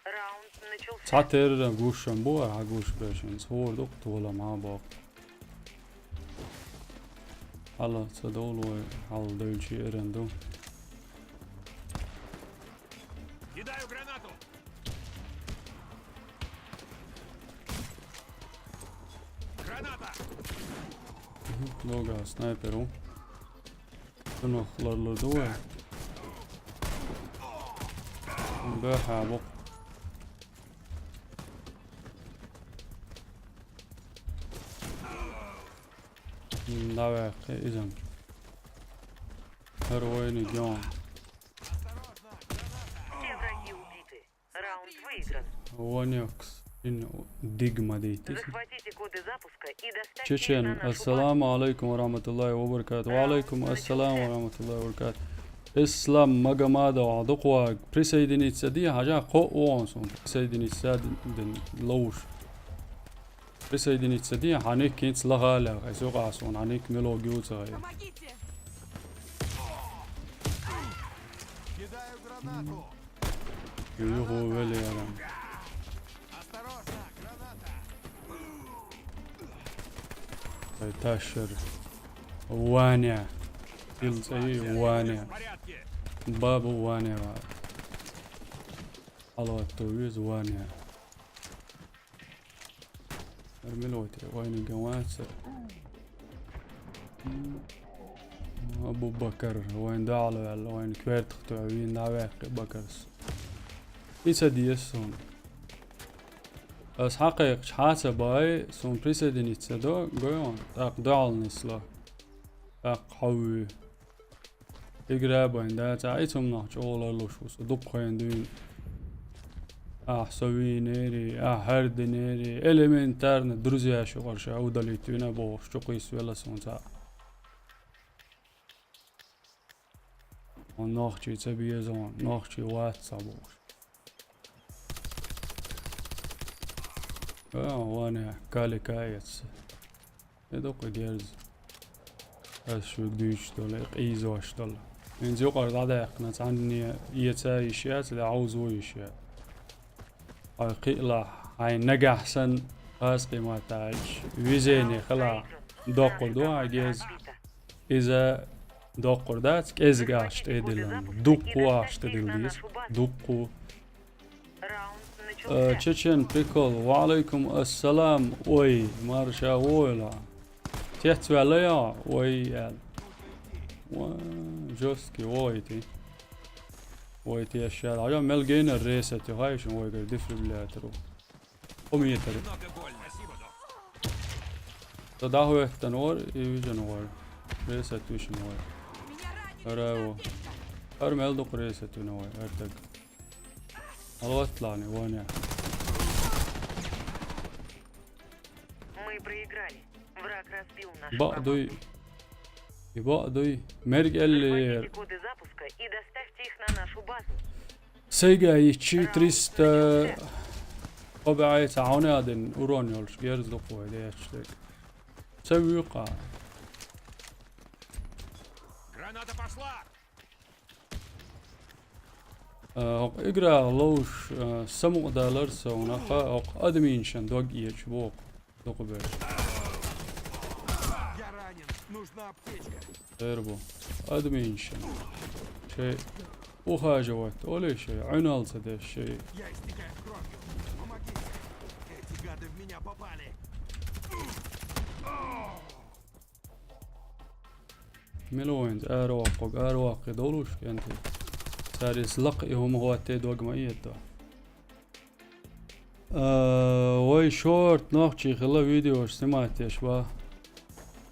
Раунд начался. Цхьа терра гуш ма бу, ара хьан гуш беш, хӀинца хӀора дукха тола ма боху. Хьала ца довла вай, хьала девлчи эран ду. Кидаю гранату! Граната! Мгм, лога снайпер ву. Цунах ларлур ду вай. Баха бу. М, давай, изам. Геройный Дион. Все враги убиты. Раунд выигран. Вонекс. Ин дигма дейти. Захватите коды запуска и доставьте их на нашу базу. Чечен, ассаламу алейкум ва рахматуллахи ва баракату. Ва алейкум ассалам ва рахматуллахи ва баракату. Ислам Магомадов, дукхваг, присоединиться ди, хьажа, кхо вон сун, присоединиться дин, дин, ловуш. Присоединиться ди, хьаник кинц лахалях, ай сукъа сун, хьаник мело гюца гай. Помогите! Кидаю гранату! Юху велера. Осторожно, граната! Ай ташер. Ваня. Ил цӀе Ваня. Бабу Ваня ва. Алло, то виз Ваня. Армилойтер, вайниг вацар. Абу Бакар, вайн дала вайн квертхту, вин давекъ Бакарс. Ица диес сон. Ас хьакъекъ хьаца бай, сон присоединиться до, гойон, так дал нисло. Так хавви. Игра байн, да, цхьа и цунах чӀогӀа ларлуш ву со, дукха хенахь дуьйна. Ахь со вийнери, ахь хӀара динери, элементарно друзья шу къарша удалить вина бохуш, чу кхийса вела суна цхьа. Хьо нохчий ца беза, хьо нохчий вац ца бохуш. А, ване, калика эца. Э, дукха герз. Ас шуьга дуьйцуш долу, э, къийзош долу. ХӀинца юкъара дӀадаьккхина, цхьанне эца йиш яц, да Ӏовзо йиш яц. Хьой кхиълахь, хьайн нагахь санна, хазкъиматач, везение хила, доккхур ду хьан герз. Иза доккхур дац, кӀезиг ахча тӀедиллина. Дуккху ахча тӀедилла деза. Дуккху. Э, Чечен, прикол. Ва алейкум ассалам. Ой, марша войла. Тец вела я, ой, ял. Ва, жесткий, ой, ти. Ой, ти ещё. А я мел гейнер ресет, хай шун ой, говорит, дефибриллятор. Хо метр. Много больно. Спасибо, док. Та дахветтан вар, и вижен вар. Ресет вишен вар. Раво. Ар мел дук ресет вина вар, ар так. Алватлани, ваня. Мы проиграли. Враг разбил нашу команду. Баъ дуй. И баъ дуй. Мерг элли. Захватите коды запуска и доставьте их на нашу базу. Сайга ичи триста обе ца хьуна адин урон йолуш герз дукхой дечдек. Ца вуьйкъа. Граната пошла! Э, хӀокху игра ловш, э, самукъадалар совнаха, хӀокху админшан дог ечу боху. Дукха беш. Я ранен. Нужна аптечка. Хер бу. Админшан. Шей ухаживать олий шей, Ӏуьналла ца деш шей. Я истекаю кровью. Помогите. Эти гады в меня попали. Мила вайнца араваккхаг, араваккхи долуш кӀентий. Цаьрца лакха и хӀума хӀотте дог ма этту. А, вай шорт нохчий хилла видеош снимать деш ва.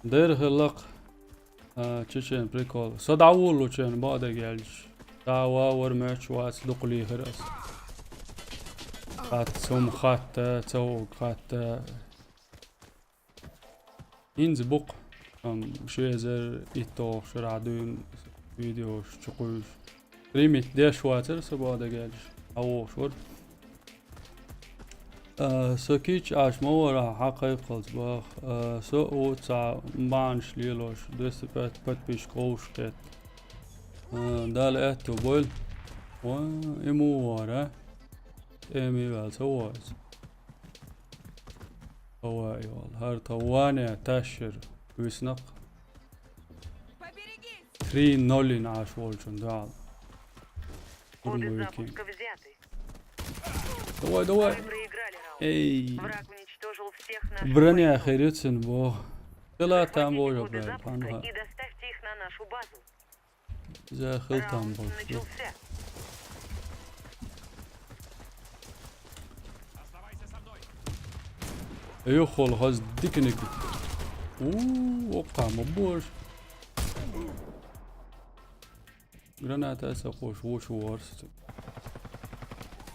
Дера хилла-кх, а, чечен прикол. Со дӀаволлучу хенахь бакъдерг аьлча, дӀа а ван вара, моьттуш вац, дукха лийхира ас. Хатта, хӀума хатта, ца хӀума хатта. ХӀинца бу-кх, ам, ши эзар итталгӀа шарахь дуьйна видеош чу кхуьйсуш. Стримить деш вацара со, бакъдерг аьлча, дӀавогӀуш вара. А, со кийча Ӏаш ма вара, хьан кхайкхалц баха. А, со а ву цхьа бахьанаш лелош, двести пять подписчик вовшахкхетта. А, Дала аьтту бойла. Ва, и муха вара? ТӀема ваьлла ца ву иза. Хаваи вала. ХӀара тхан ване ташшира виснакх. Три ноль йина Ӏаш волчун дуьхьал. Коды Турму вики. Запуска взяты. Давай, давай. Мы проиграли раунд. Эй. Враг уничтожил всех наших Броня бойцов. Херицин бо. Хила там Захватите божа коды бай, запуска панха. И доставьте их на нашу базу. Иза хила там Раунд бо. Начался. Юххул хаз дикиниг. У, окха ма бош. Граната са хош, вуш ворст.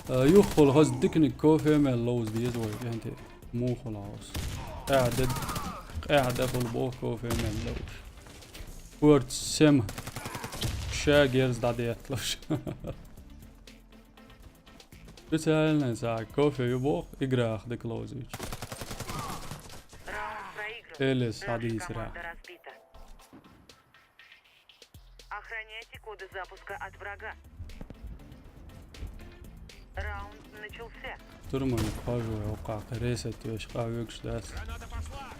А, юххул хаз дикиниг кофе мел лоуз деза вай, кӀанте. Мухул хаус. Къаьхьа де, къаьхьа де хул бо кофе мел лоуз. Корт сема. Ша герз дӀадетталаш. Специально цхьа кофе ю боху, играх дика ловзуьйтуш. Раунд проигран. Элис Наша хьадийцира. Команда разбита. Охраняйте коды запуска от врага. Раунд начался. Турман пажу я, окха, ресет веш, къа вегаш дац. Граната пошла!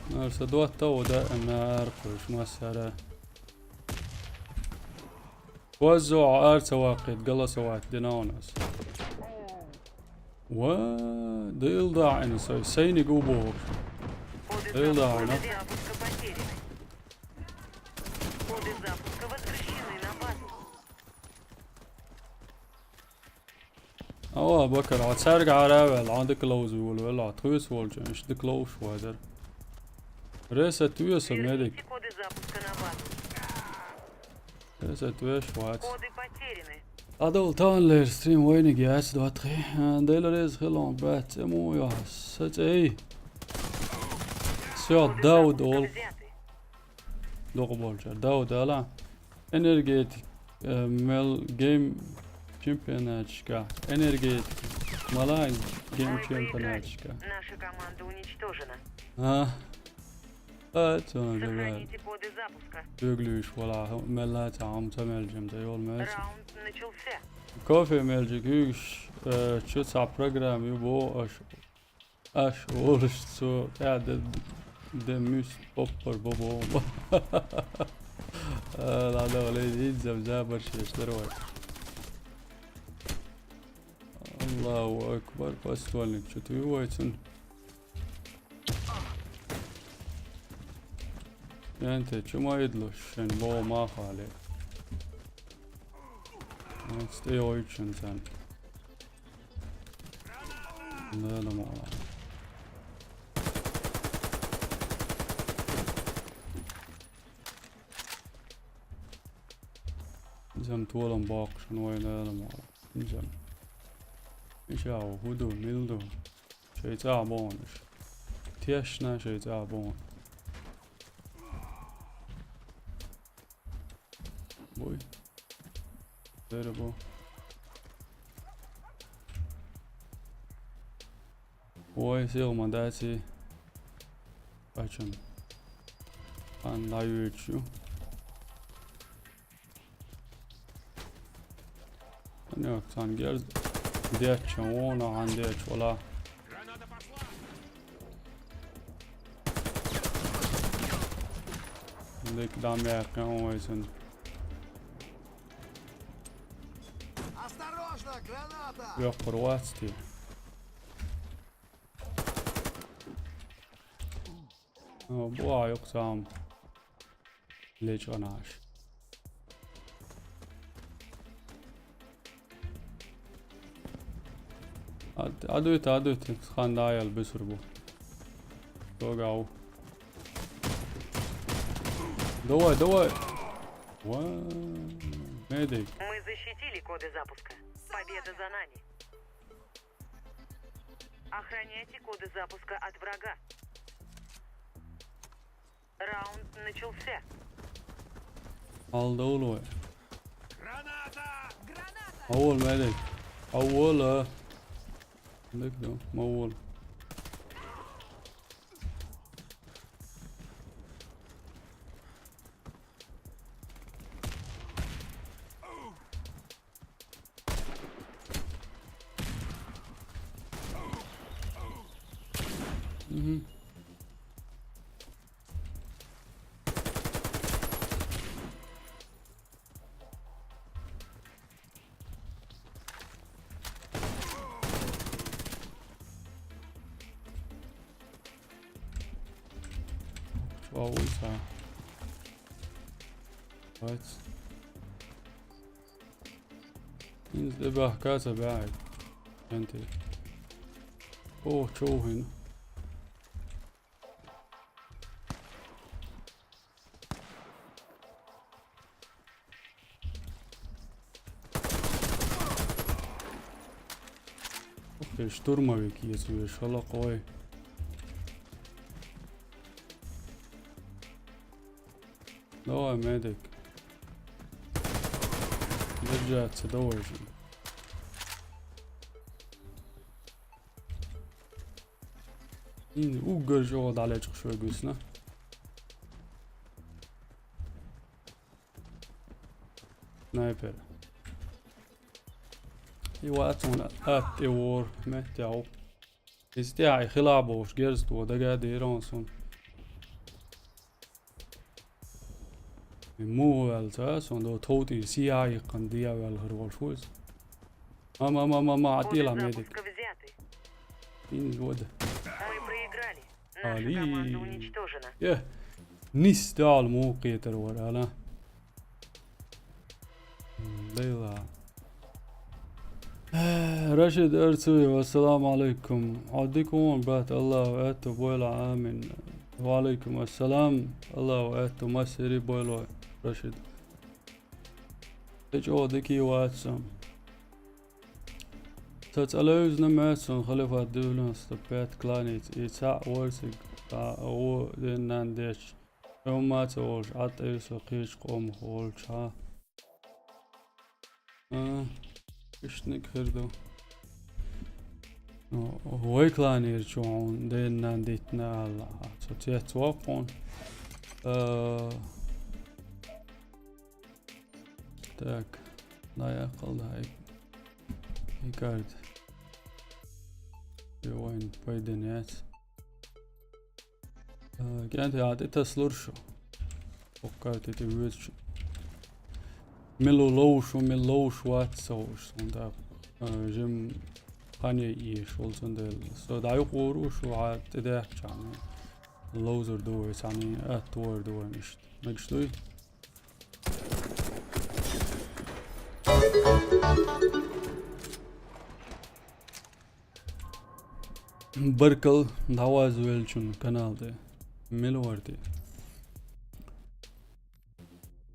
Нарса доттагӀа да, наар кхуьш массара. Ваззо ара ца ваккхийта, голосовать дина у нас. Ва, дил дахьина сай, сайниг у бохуш. Дил дахьина. Коды запуска возвращены на базу. Ава, Бакар, хьо цаьрга хьара а ваьлла, хьан дика ловза волавелла, хьо тхоьца волчу, иштта дика ловзуш вадар. Ресет веса, медик. Верните коды запуска на базу. Ресет веш вац. Коды потеряны. Адал тан лер стрим вайниг яц доттагӀий. Дела реза хилон бац, цӀе муха йо, са цӀей. Всё, Коды Дауд запуска ол. Взяты. Дукха болчара. Дауд ала. Энергетик, э, мел гейм чемпионаташка. Энергетик. Мала гейм Вы проиграли. Чемпионаташка. Наша команда уничтожена. А? А, цуна дагар. Сохраните коды запуска. Беглуьйш вала, мелла ца хьам ца мел жем ца йол мел. Раунд начался. Кофе мел жи гуьгуш, э, чу ца программа ю бо аш. Аш олуш цо тӀаьда де муьс поппар бобо. Ладно, валей, идзам забар шеш дарвай. Аллаху акбар, подствольник чу туй вайцун. Янте, чу ма идлуш, шен бо ма хали. Ан стей ойчун сан. Лела мала. Зам толам боккхуш вай лела мала. Зам. Иша хӀу ду, мил ду. Шайн цӀа бохуш. Тешна шайн цӀа бохуш. Буй. Дера бу. Ой, сел ма даци. Ачун. Ан даючу. Ан цан герз деччан вона, ан деч вала. Лик дам яхкан ойсун. Осторожно, граната! Yok, Хорватский. О, бу а yok сам. Лечанаш. А, Ӏадуйта, Ӏадуйта, хан дӀаяла бисур бу. Догав. Давай, давай. Ва, медик. Мы защитили коды запуска. Победа за нами. Охраняйте коды запуска от врага. Раунд начался. Алда улуй. Граната! Граната! Аввал медик. Аввал, а. Медик да, аввал. Мгм. Чё улица? Давайте. Инза бахка ца бяхьи. Янти. О, чё хин? Ух ты, штурмовик, если шалак, ой. Давай, медик. Держаться, давай же. Ин уггар жо далечкъ шо гусна. Снайпер. И вацун ат и вор, меттяу. Истя и хила бош, герз то дага дерон сун. Му валца, сон до тоути сия и къан дия вал хыр вол фуз. Ма, ма, ма, ма, ма, атила медик. Ин вода. Мы проиграли. Наша Али. Команда уничтожена. Е. Нис дал му къетер вар, ала. Дейла. Э, Рашид Арцуев, ассаламу алейкум. Адикум бат Аллаху ату бойла амин. Ва алейкум ассалам. Аллаху ату масири бойло, Рашид. Течо дики ватсам. Ца цӀалевзна мецун халифат девяносто пять кланиц и цаӀ ворсиг, цаӀ у деннан деч. Хьо ма ца волш, Ӏа тӀе со кхечу къомах волча. А, ишник хир ду. Ну, вай кланера чу хьуна деннан диттина аьлла, цо цец воккхун. А, так, дай аккал дай. И карт. Вайн пайден яц. Э, кӀанти а тӀе таслур шу. Оккай тӀе тӀе везачу. Милу лоушу, милу лоуш вац ца хууш, сунда, э, жим къане иеш, волцун дела. Со дӀаюкъур у шу, а тӀе дехча, лоузур ду вай, цани, а, туар ду вай мишт. Мегаш дуй? Баркал, дӀаваза велчун канал тӀе. Мила вар те?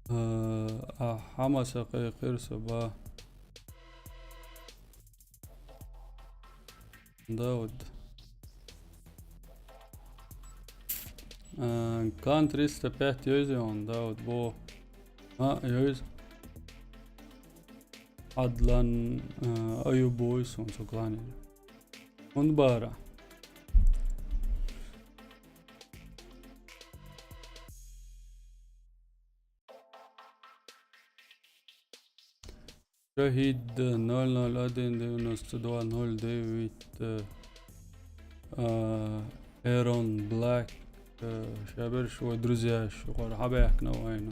А, а, хьамаса кхайкхира со ба. Да, вот. А, Кан триста пять йойзи он, да, вот, бо. А, йойзи. Адлан, э, Аюбой сон со кланера. Он бара. Шахид ноль ноль один девяносто два ноль девять, э, э, Эрон Блэк, э, шаберш вай друзьяш, вай хьабаьхкина вайна.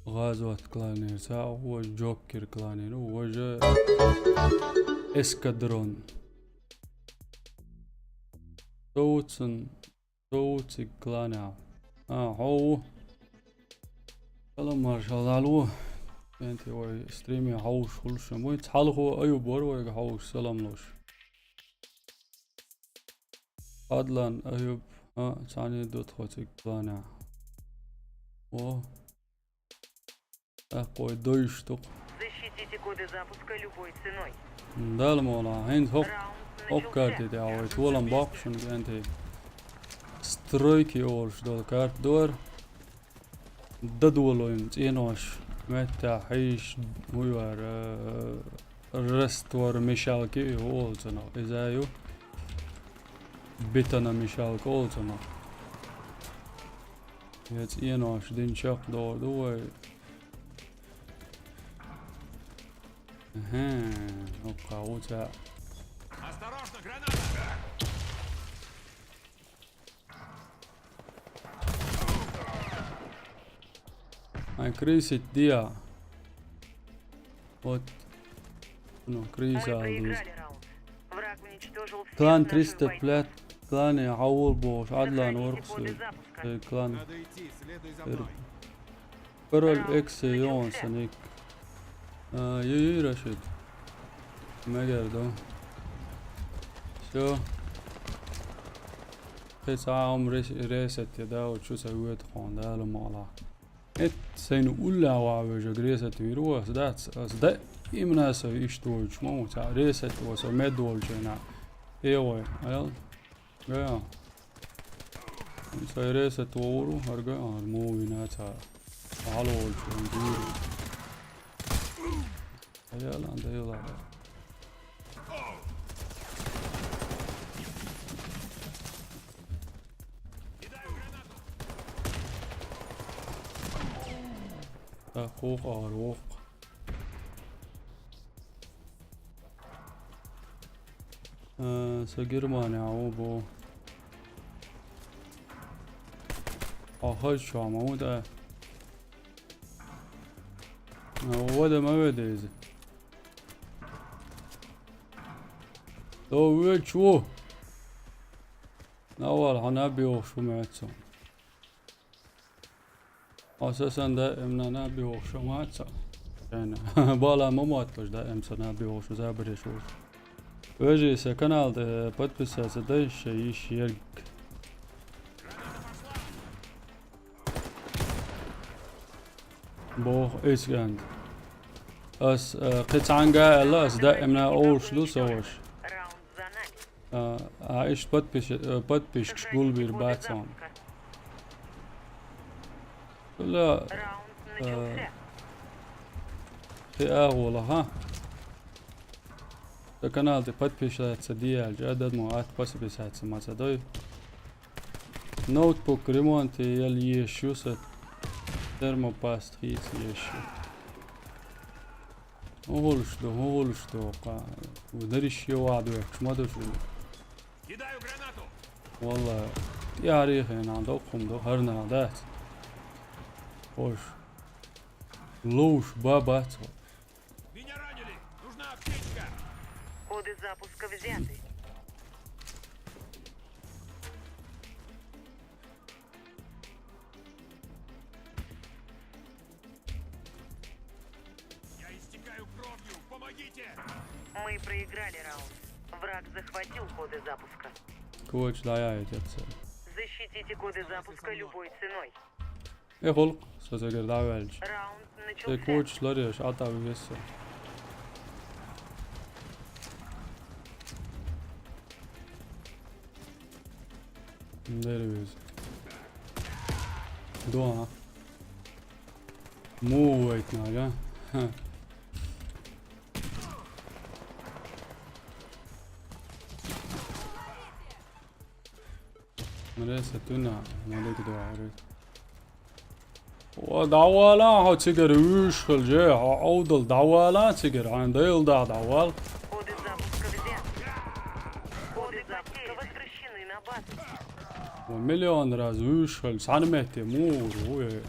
ГӀазот кланера цхьаъ, вож Джокер кланера, вожа Эскадрон. Со ву цун, со ву цига кланехь. А, хьо ву. Салам маршал, Ӏалу. Кенти вай стриме хьовш хуьлуш ма вуй. Цхьалхо Аюб вара вайга хьовш, салам луш. Адлан Аюб, а, цхьаьна ду тхо цига планехь. О. ТӀаккха вай дойш ду-кх. Защитите коды запуска любой ценой. Дала мукъ лахь, хӀинца хӀокху, Раунд хӀокху карте начался. ТӀехь вай толам боккху шуна, кӀентий. Стройки олуш долу карта дара. Дадолойн цӀенош, меттехь хьийш, хӀун яра, э, раствор мешалки ю олу цунах. Иза ю бетона мешалка олу цунах. Я цӀенош дина чекхдохур ду вай. Ахьа, хӀокху ву цхьаъ. Осторожно, граната! Ай, крысить диа. Вот. Ну, крыса. Мы проиграли раунд. Враг уничтожил всех наших бойцов. Клан триста пять, клане хьавол бохуш, Адлан Сохраните коды запуска. Э, клан. Надо идти, следуй за мной. Король Экси йогӀун сан ик. А, ю, ю, Рашид. Мегар ду. Всё. Кхин цхьа а хӀума рес-, ресет я, да, вот шу ца воьду хьуна, Дала мукъ лахь. Эт сайна уллехь ван вежарг ресет вийр ву ас, дац? Ас даимна со иштта войтуш ма ву, цхьа ресет ву со мед волчу хенахь. Э, вай, аьлла. Гай а. Сайн ресет вогӀур ву, хӀара гай а, хӀара муха вина ца. Хьалаволчу хӀума дуьйр. Аяла, дайла. ТӀаккха вукху агӀор воккху. Э, со Германия ву бо. Хьо хаза чохь ма ву тӀе. Э, вада ма веда иза. До вуьйчу ву. Навал хьо наб йохуш ву моьтту. Хьо са санна даимна наб йохуш ма вац. Шайна. Бала ма мотталаш даим са наб йохуш, забареш волуш. Вежарий, сан канал тӀе подписаться дай, шайн йиш ерг. Боху эскан. Ас, э, кхин цхьаьнгга а аьлла, ас даимна олуш ду сан ваша. Раунд за нами. А, а, иштта подпиш-, э, подписчикаш гулбийр бац хьуна. Ла, э, кхин агӀо лаха. Сан канал тӀе подписаться де аьлча, а дадмо атта подписаться ма ца дой. Ноутбук ремонте яла езаш ю сан, термопаст хийца езаш ю. ХӀун хуьлуш ду, хӀун хуьлуш ду, кха, дариш е ваха доьхкуш ма ду шу. Кидаю гранату! Валла, тӀаьхьарий хенахь доккха хӀума ду, хӀара нах дац. Хьоьш. Ловш ба бац хьо. Меня ранили! Нужна аптечка! Коды запуска взяты. Я истекаю кровью! Помогите! Мы проиграли раунд. Враг захватил коды запуска. Коча дӀаяйта яц. Защитите коды запуска любой ценой. Э, гӀуллакх, со цигара дӀаваьлча. Раунд начался. Э, кочаш ларъеш, Ӏа тӀе веза со. Дера веза. Дуа. Муха вайтина, ага. Ха. Ма ресет вина, ма дика дуьхьал. Ва, дӀавала хьо цигара вуьйш хилча, хьо Ӏовдал дӀавала цигара, хьайн дайла дахьа дӀавала. Коды запуска взят. Коды запуска возвращены на базу. Ва, миллион раз вуьйш хилча, цхьана метте муха ву, э.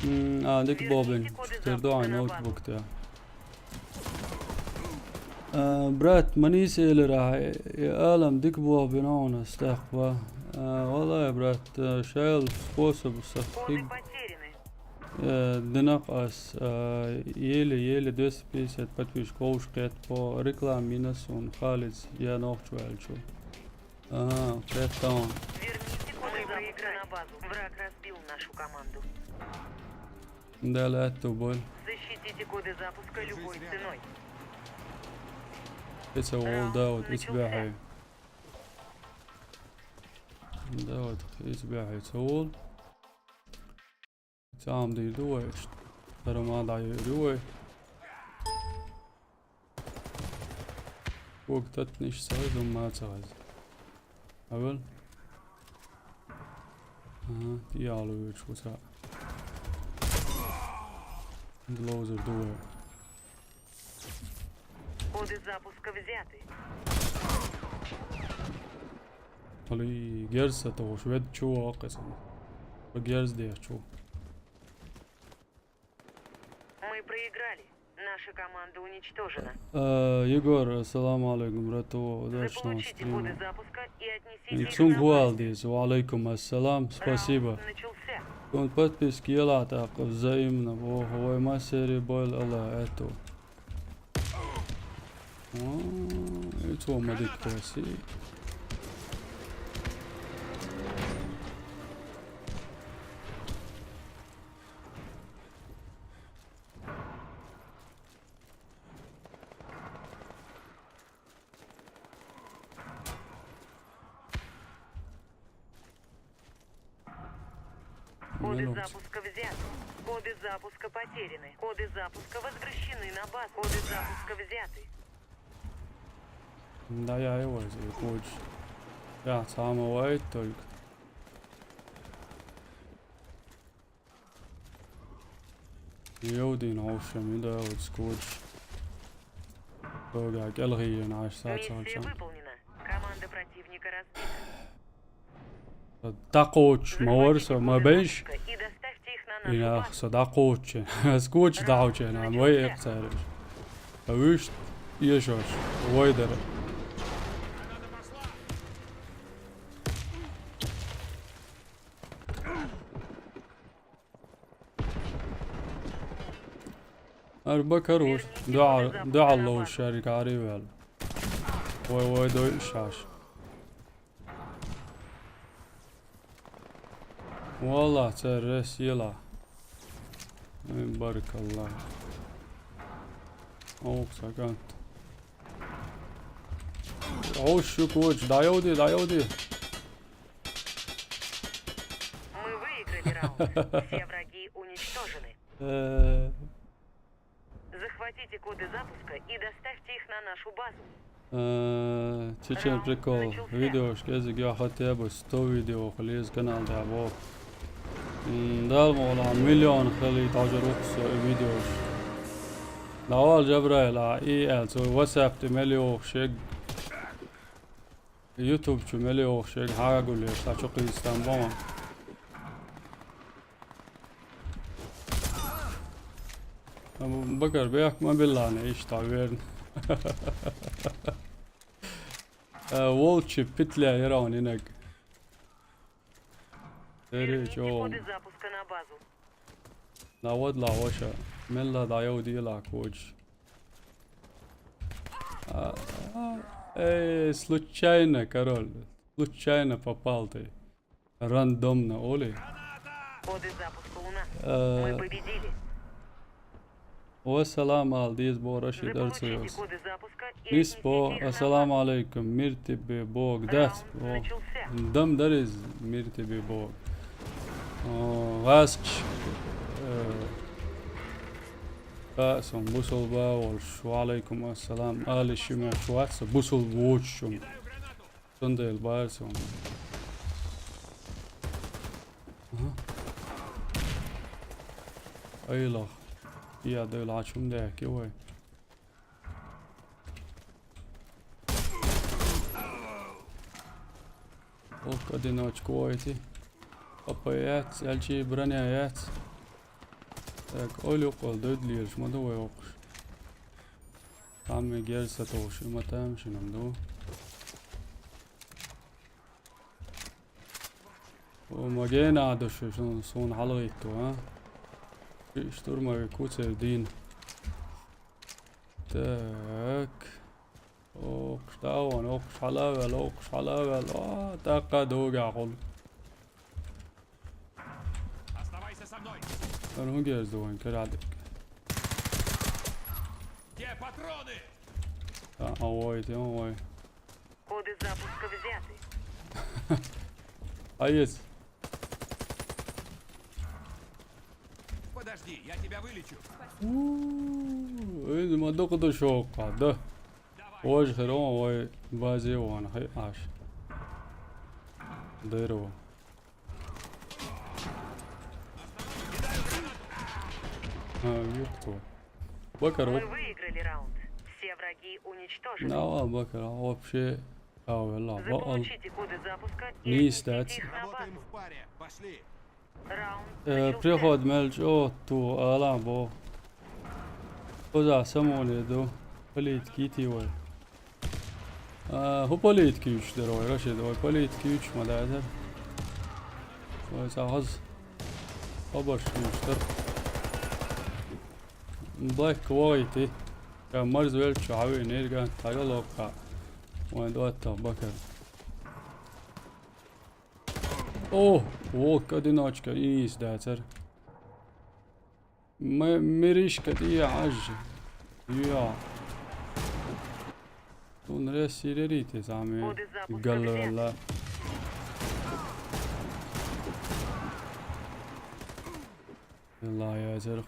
М, а, дика бобин. Тера ду хьайн ноутбук тӀе. А, брат, манийса элира, э, алам дика боху бина хьуна стахва. А, валлай, брат, э, шайл способ сахиг, э, динакъ ас, а, еле-еле двести пятьдесят подписчик вовш кхетпо, реклама йина суна Халиц я нохчу ваьлчу. А, кхеттон. Верните коды запуска на базу. Враг разбил нашу команду. Дала аьтту боль. Защитите коды запуска любой ценой. Ица вол Раунд Дауд, ица начался. Бяхьай. Дауд, ица бяхьай, ица вол. Цаам дийр ду вай иштта. Дара ма дӀайийр ю вай. Вог татниш ца хеза, ма ца хеза. Авал? Ага, тӀе ала вуьйцу вуца. Лоузер ду вай. Коды запуска взяты. Хьали герз ца тохуш, вед чу ваккха сан. Герз дех чу. Мы проиграли. Наша команда уничтожена. Э, Егор, ассаламу алейкум, брату, удачного Заполучите коды стрима. Запуска и отнесите их Цунг на вал базу. Дис, ва алейкум ассалам, спасибо. Раунд начался. Цунг подписки ела так взаимно, во, вай массери бойл Аллах эту. О, и цо ма дика кхоьссий. Коды Минут. Запуска взяты. Коды запуска потеряны. Коды запуска возвращены на базу. Коды запуска взяты. Да, я его здесь, коч. Я сам вайт только. Йовдийна хьовсам, и да, вот скотч. Бога, кӀелхийна, аш саца Миссия хьалча. Выполнена. Команда противника разбита. ДӀакхочуш ма вара со, ма беш. Захватите коды запуска и доставьте их на нашу Ина базу. Со дӀакхочуш. Скотч Раунд дӀахьочу, ина, вай начался. Экъ цараш. А вуьшт, ешош, вай дара. Ар бакар вуш. Дуьхьал, дуьхьал ловуш шарик ари вел. Вай, вай, дой шаш. Валла, церрес ела. Ай, баркалла. Ох, сакант. Ох, шукуч, дайоди, дайоди. Мы выиграли раунд. Все враги уничтожены. Э. Захватите коды запуска и доставьте их на нашу базу. Э, Чечен Раунд прикол. Начался. Видеош кезиг я хотя бы сто видео хлиз канал да бо. М, дал мола миллион хли даже рухсо и видеош. Давал Жабраила и эл, цо WhatsApp тӀе мел йохуш ерг. YouTube чу мел йохуш ерг хьагулъеш, цхьа чу кхийстам бохьан. Бакар бехк ма биллана, иштта верна. Э, волчи петля яра он инаг. Эри, Верните чё? Коды запуска на базу. Навод ла ваша. Мелла да я удила коч. А, а, эй, случайно, король. Случайно попал ты. Рандомно, Оли. Коды запуска у нас. Э, Мы победили. Ва салам ал диз бо Рашид Заполучите Арцуевс. Коды запуска и Мис бо, отнесите их на ассаламу базу. Алейкум, мир тебе Бог дац. Раунд О, начался. Дам дариз, мир тебе Бог. О, гӀаскаш, э, Касум, бусулба волш, ва алейкум ассалам, али шимеш вац, бусулба вочум. Цундел баьр сон. Ага. Айлах. Я дел ачум дехке вай. Ох, одиночку войти. Апа яц, ялчи броня яц. Так, олюк ол дойд лирш, ма ду вай окуш. Цхьамма герз сатохуш, и ма тамашийна ду. О, ма гена а ду шу, шун, суна хьалагӀитту, а? Ши штурмовик ву церан дийна. Так. Окхуш дӀа а вон, окхуш хьала а ваьлла, окхуш хьала а ваьлла. А, тӀаккха догахь хуьлу. Оставайся со мной. Ара хӀун герз ду вайн карадик? Где патроны? А, а, ой, ты, ой. Коды запуска взяты. А есть. Подожди, я тебя вылечу. Ой, ма дукха ду шоу кхаьда. Вожа хир вон вай базе вон хи аш. Дыро. А, вирту. Бакар, Мы вот. Выиграли раунд. Все враги уничтожены. Нава, Бакар, вообще. Ау, валла, ваал. Заполучите коды запуска и Нийса отнесите дац. Их на базу. Работаем в паре. Пошли. Э, приход мел чӀогӀа ту ала бо. Кхузахь самоне ду. Политика йитий вай. А, хӀу политика юьйцуш дара вай, Рашид, вай политика юьйцуш ма дацара. Вай цхьа хаза хабарш юьйцуш дара. Блэк вогӀийти. Я марз велчу хьавийна, ирган тхьайо локха. Вайн доттагӀа Бакар. О, вокху одиночка, ийса дацара. М-, миришка тӀе Ӏаж. Йо. Тун ресси рерийте заме. Коды запуска галвелла. Взяты. Ла язарх.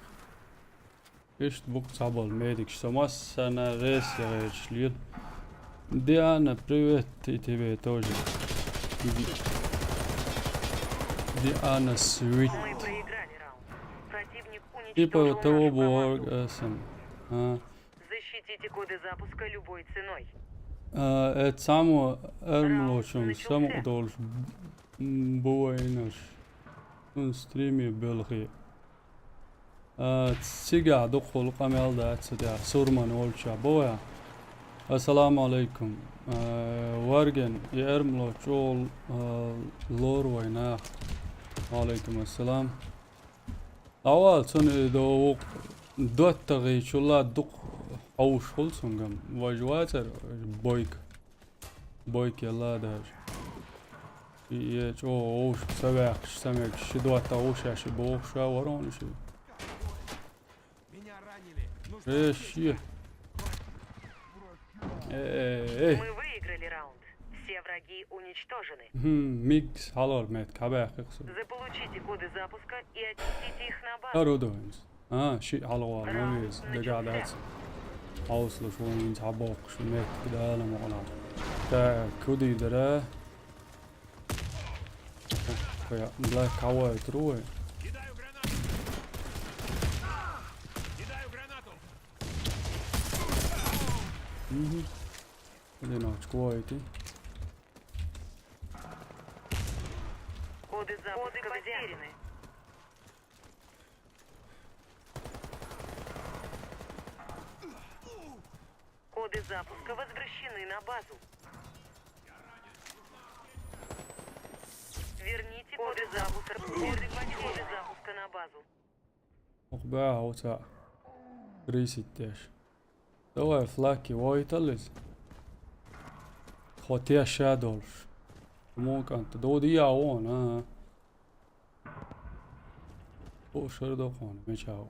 Иштта бу-кх цхьаболу медикаш, со массарна рес яхьераш лела. Диана, привет, и тебе тоже. Ди-, Диана Свит. Мы проиграли раунд. Противник уничтожил нашу команду. Типа того бу-, эсам. А. Защитите коды запуска любой ценой. А, э, цхьаммо эрмалочун самукъадолуш б-, бу вайнаш. Цунна стриме белхи. А, цигахь дукхахула къамел дац ца тӀехь, Сурман волчохь боху. Ассаламу алайкум. А, Варген, и эрмало чӀогӀа, а, лору вай нах. Ва алайкум ассалам. Авал цунна и до вукху доттагӀийчулла дукха хьовш хуьлу цуьнган. Важа вацара бойка. Бойка елла даже. И, и чӀогӀа вовшах ца ваьккхаш, ца мегаш, ши доттагӀа ву ша, ши бохуш ша вара хьуна ши. Э, ши. Э, э, э. Мы выиграли раунд. Все враги уничтожены. Хм, мигс хьалор мет, кабаьхкхи кху со. Заполучите коды запуска и отнесите их на базу. Ара удовинс. А, шиъ хьалгӀа ма веза, дагахь дац. Хьовсалуш ву хӀинца хьабоккхуш, меттиг дала ма гӀо. Так, куди дара? Блэк хьавойтур ву вай. Мгм. Одиночка войти. Коды запуска потеряны. Коды запуска возвращены на базу. Верните коды запуска. Коды, коды запуска на базу. Ох, баьхьа оцу тридцать деш. Давай, флаки, войтал иза. Тхо тешша долуш. Мукъанта, доди я вон, а. О, шар докъон, мечао.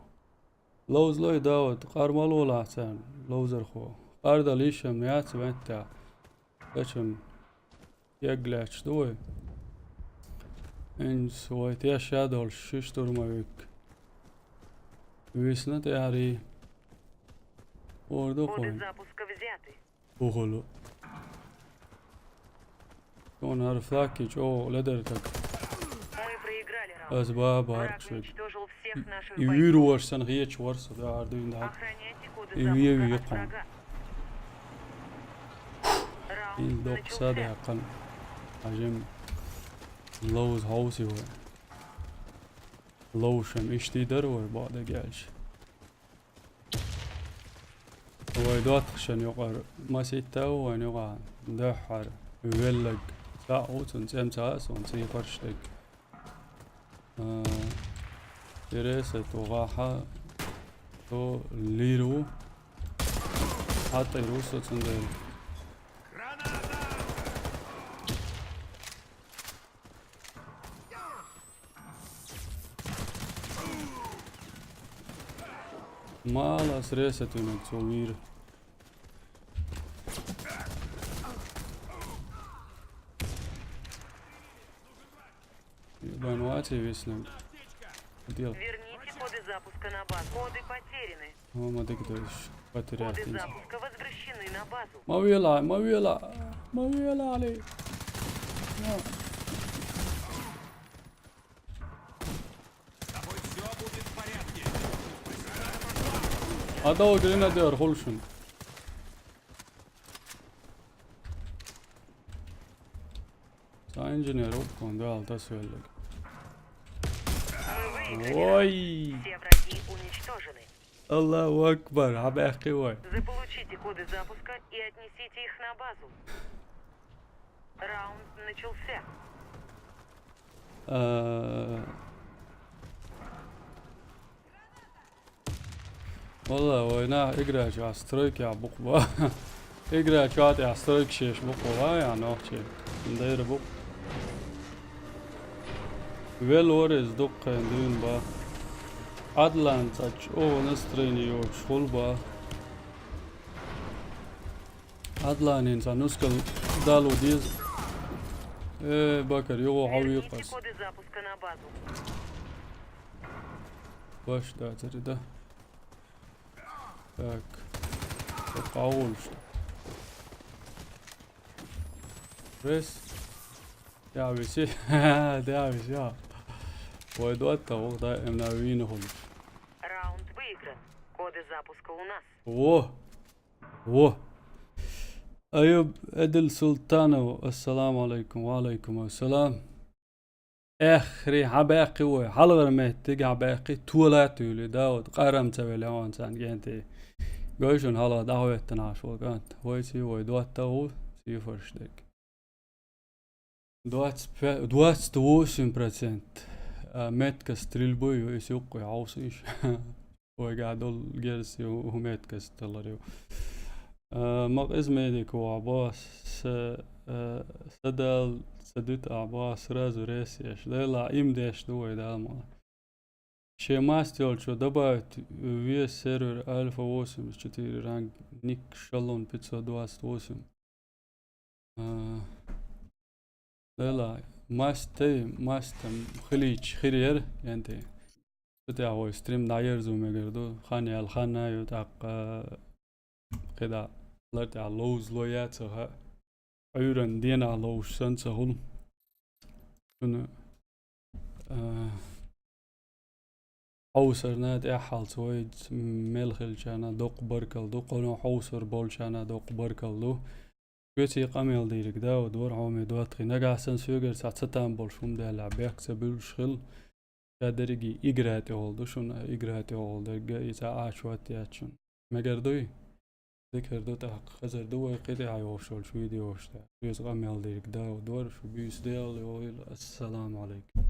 Ловзлой Давид, къармало лахь царна, ловзархо. Къардал йиш ам яц вентта. Качам. Егг лаьтташ ду вай. Инс вай тешша долуш ши штурмовик. Висна тӀаьхьарий. Орду коды кхойн. Запуска взяты. Ухулу. Тхуна хӀара флаки чӀогӀа ледар таг. Мы проиграли раунд. Ас баба Враг хьаркшиг. Уничтожил всех наших бойцов. И вир ваш сан хечу вар со, да, ардуьйн да. Охраняйте коды запуска от врага. И вир вакхун. Раунд начался. Ил доккха садаьккхина. Хьажим ловза хьовсий вай. Ловшам иштта дар вай, бакъдерг аьлча. Вай доттагӀашна юкъара масийтта ву вайна юкъахь дуьххьара велларг. Цхьаъ ву, цуьнан цӀе-м ца хаьа суна, цӀий фарш дерг. А, и ресет ву гӀахьа, то лийр ву. ХьатӀийр ву со цундела. Мала ас ресет винарг цо вийра. Ебан вац и виснаг. Дел. Верните коды запуска на базу. Коды потеряны. О, ма дика дойш. Коды потерять. Запуска возвращены на базу. Ма вела, ма вела, ма вела, али. Ма. С тобой всё будет в порядке. Адал гренадер хулшин. Цхьа инженер ву, кхунна дуьхьал тасавелларг. Ой! Все враги уничтожены. Аллаху акбар, хьабаьккхи вай. Заполучите коды запуска и отнесите их на базу. Раунд начался. А, Валла, вай нах игра чохь стройкехь бу-кх бан. Игра чохь тӀехь стройкаш еш бу-кх бан, яхьа нохчий. Дайра бу-кх. Велла вара иза дуккха хан дуьйна бан. Адлан цхьа чӀогӀа настроение йоцуш хуьлу бан. Адланин цхьа нускал дало деза. Э, Бакар, юха хьо векъас. Коды запуска на базу. Баш дацари, да? Так. Цо кхавулуш. Рес. Я виси. Да, виси, я. Вай дуатта вух, да, эмна вийна хулуш. Раунд выигран. Коды запуска у нас. Во! Во! Аюб Эдил Султанов, ассаламу алайкум, ва алайкум ассалам. Эххри, хьан баьккхи вай? Хьалгара меттиг хьан баьккхи? Тола а туьйли, да, вот, къарам ца велла, хьан царна генти. Гой шуна хьалха дӀахӀоьттина Ӏаш волу кӀант. Вай ций вай доттагӀа ву, ций фарш дерг. Двадцать пять, двадцать восемь процент. А, метка стрельбы ю, и сюккъе хьовсийша. Вайгахь долу герз ю, метка стеллар ю. А, ма къиза медик ву хьо боху, са, а, са дал, са дуьту ахь боху, сразу рес еш. Делахь, им деш ду вай Дала ма. Шен маст йолчо добавить весь сервер Альфа восемьдесят четыре ранг, ник Шалун пятьсот двадцать восемь. А, Лела, маст тей, маст там хилийча хир яра, янте. Цу тӀехь вай стрим дӀаерзо мегар ду. Хан яьлла хан а ю, тӀаккха кхидӀа лар тӀехь ловза ло яц а хаьа. Ӏуьйранна денахь ловзуш санна ца хуьлу. Шуна, а, хьовсарна тӀаьххьалца вай мел хилчарна доккха баркалла ду, кхуьнан хьовсур болчарна доккха баркалла ду. Шуьца и къамел дийриг да, дора хьоме доттагӀий. Нагахь санна соьгара цхьа ца там болуш хӀума даьллехь, бехк ца буьллуш хила. Ша дерриге игра тӀехула ду шуна, игра тӀехула дерг а, и цхьа а чот яц шуна. Мегар дуй? Дикар ду тӀаккха, хазар ду вай кхин тӀехь йолуш йолчу видеош тӀехь. Шуьца къамел дийриг да, дора шу буьйса Дела йойла. Ассаламу алайкум.